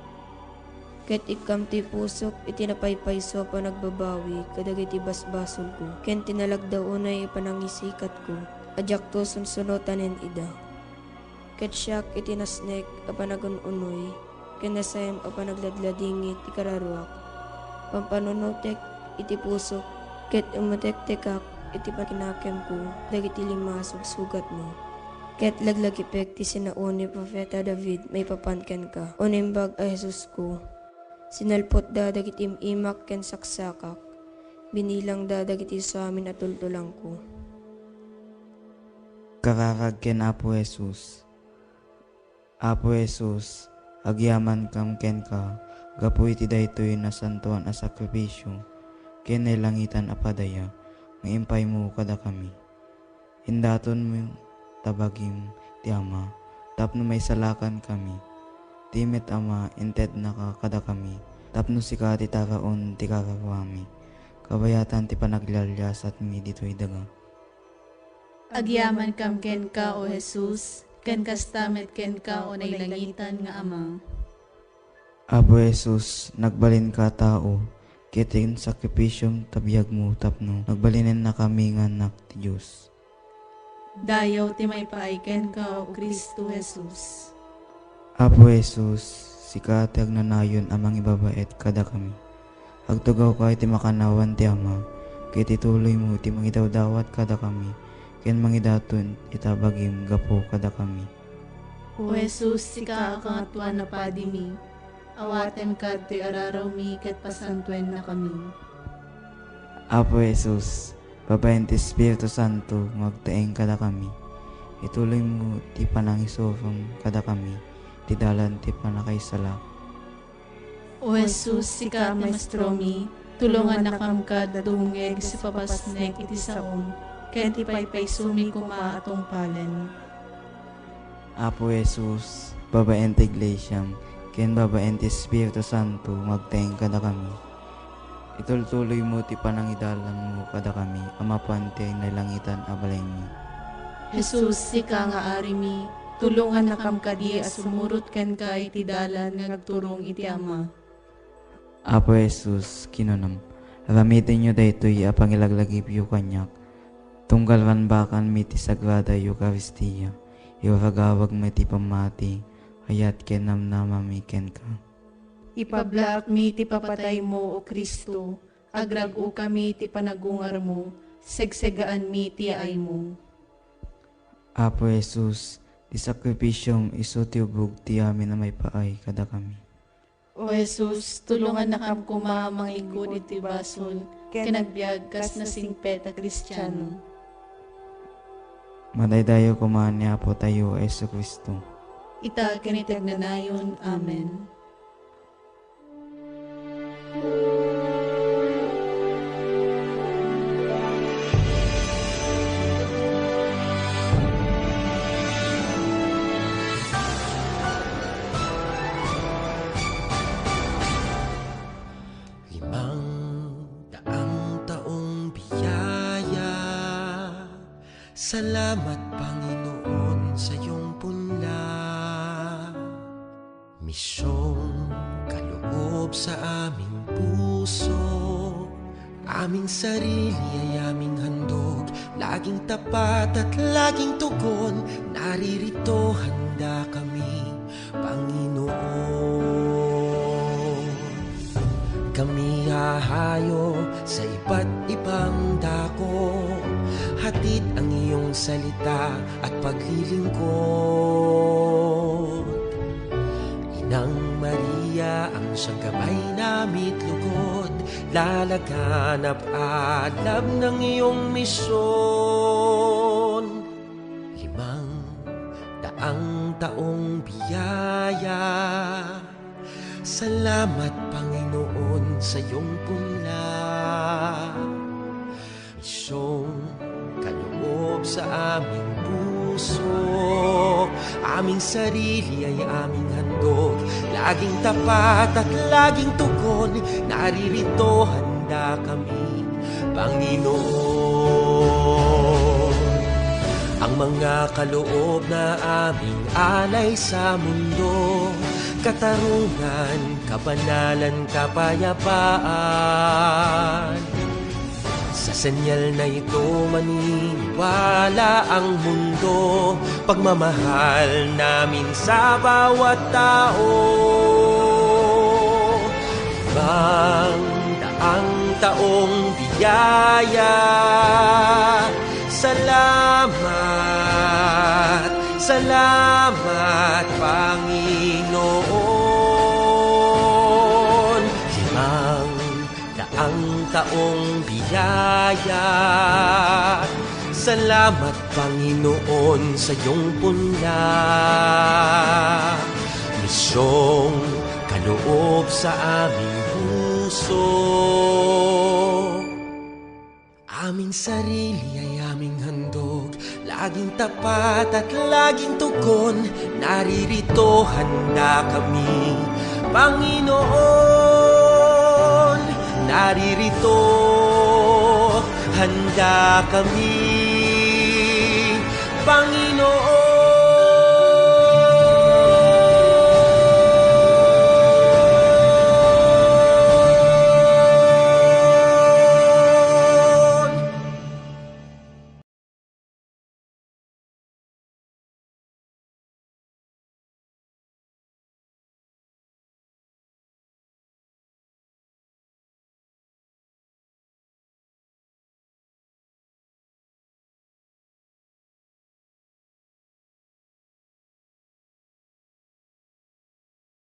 Ket ikkam ti pusok iti napaypayso a panagbabawi kadagiti basbasolko, ken tinalagda unay a panangisikatko a diakto sunsunotanen ida. Ket siak iti nasnek a panagun-unoy ken nasayam a panagladladingit ti kararuak. Pampanunotek iti pusok, ket umetektekak iti pakinakemko dagiti lima a sugsugatmo. Ket laglagipek ti sinaon ni Profeta David maipapan kenka, O Naimbag a Jesusko. Sinalpotda dagiti im-imak ken saksakak. Binilangda dagiti samin a tultulangko. Kararag ken Apo Jesus. Apo Jesus, agyamankam kenka gapu iti daytoy nasantoan a sakrifisio ken nailangitan a padaya nga impaymo kadakami. Indatonmo ta bagim ti Ama tapno maisalakankami. Ti met Ama, intednaka kadakami tapno sika ti taraon ti kararuami, kabayatan ti panaglialiasatmi ditoy daga. Agyamankam kenka, O Jesus, ken kasta met kenka, O nailangitan nga Ama. Apo Jesus, nagbalinka a tao, ket insakripisom ta biagmo tapno nagbalinennakami nga annak ti Dios. Dayaw ti maipaay kenka, O Cristo Jesus. Apo Jesus, sika ti agnanayon a mangibabaet kadakami. Agtugawka iti makannawan ti Ama, ket ituloymo ti mangidawdawat kadakami, ken mangidaton ita bagim gapu kadakami. O Jesus, sika a Kangatoan a Padimi, awatenka ditoy ararawmi ket pasantuennakami. Apo Jesus, babaen ti Espiritu Santo nga agtaeng kadakami, ituloymo ti panangisurom kadakami ti dalan ti pannakaisalakan. O Jesus, sika a Maestromi, tulongannakam kad dumngeg iti sipapasnek iti saom, ken ti paypaysomi koma a tungpalen. Apo Jesus, babaen ti Iglesiam, ken babaen ti Espiritu Santo nga agtaeng kadakami, itultuloymo ti panangidalanmo kadakami a mapan ti nailangitan a balaymi. Jesus, sika nga Arimi, tulongannakam kadi a sumurot kenka iti dalan nga agturong iti Ama. Apo Jesus, kinunam, aramidenyo daytoy a pangilaglagipyo kaniak, tunggal ranbakanmi ti Sagrada Eukaristia, iragawagmi ti pammati, ayat ken namnamami kenka. Ipablaakmi ti papataymo, O Cristo, agrag-okami ti panagungarmo, segsegaanmi ti yaaymo. Apo Jesus, ti sakrifisiom isu ti ubog ti amin a maipaay kadakami. O Jesus, tulongannakam koma a mangikud iti basol ken agbiag kas nasingpet a Kristiano. Madaydayaw koma ni Apotayo a Jesu-Cristo. Ita ken iti agnanayon. Amen. Limang daang taong biyaya. Salamat, Panginoon, sa iyong punla. Misyong kaloob sa aming puso, aming sarili ay aming handog, laging tapat at laging tugon, naririto handa kami, Panginoon. Kami hahayo sa iba't ibang dako, hatid ang iyong salita at paglilingkod. Inang Maria, ang siyang gabay namit lugod, lalaganap alab ng iyong misyon. Limang daang taong biyaya. Salamat, Panginoon, sa iyong punla. Misyong kaloob sa aming puso, aming sarili ay aming handog. Laging tapat at laging tugon, naririto handa kami, Panginoon. Ang mga kaloob na aming alay sa mundo, katarungan, kabanalan, kapayapaan. Sa senyal na ito, maniniwala ang mundo. Pagmamahal namin sa bawat tao. Limang daang taong biyaya. Salamat, salamat, Panginoon. Limang daang taong biyaya. Salamat, Panginoon, sa iyong punla. Misyong kaloob sa aming puso. Aming sarili ay aming handog, laging tapat at laging tugon. Naririto, handa kami, Panginoon. Naririto, handa kami, Panginoon.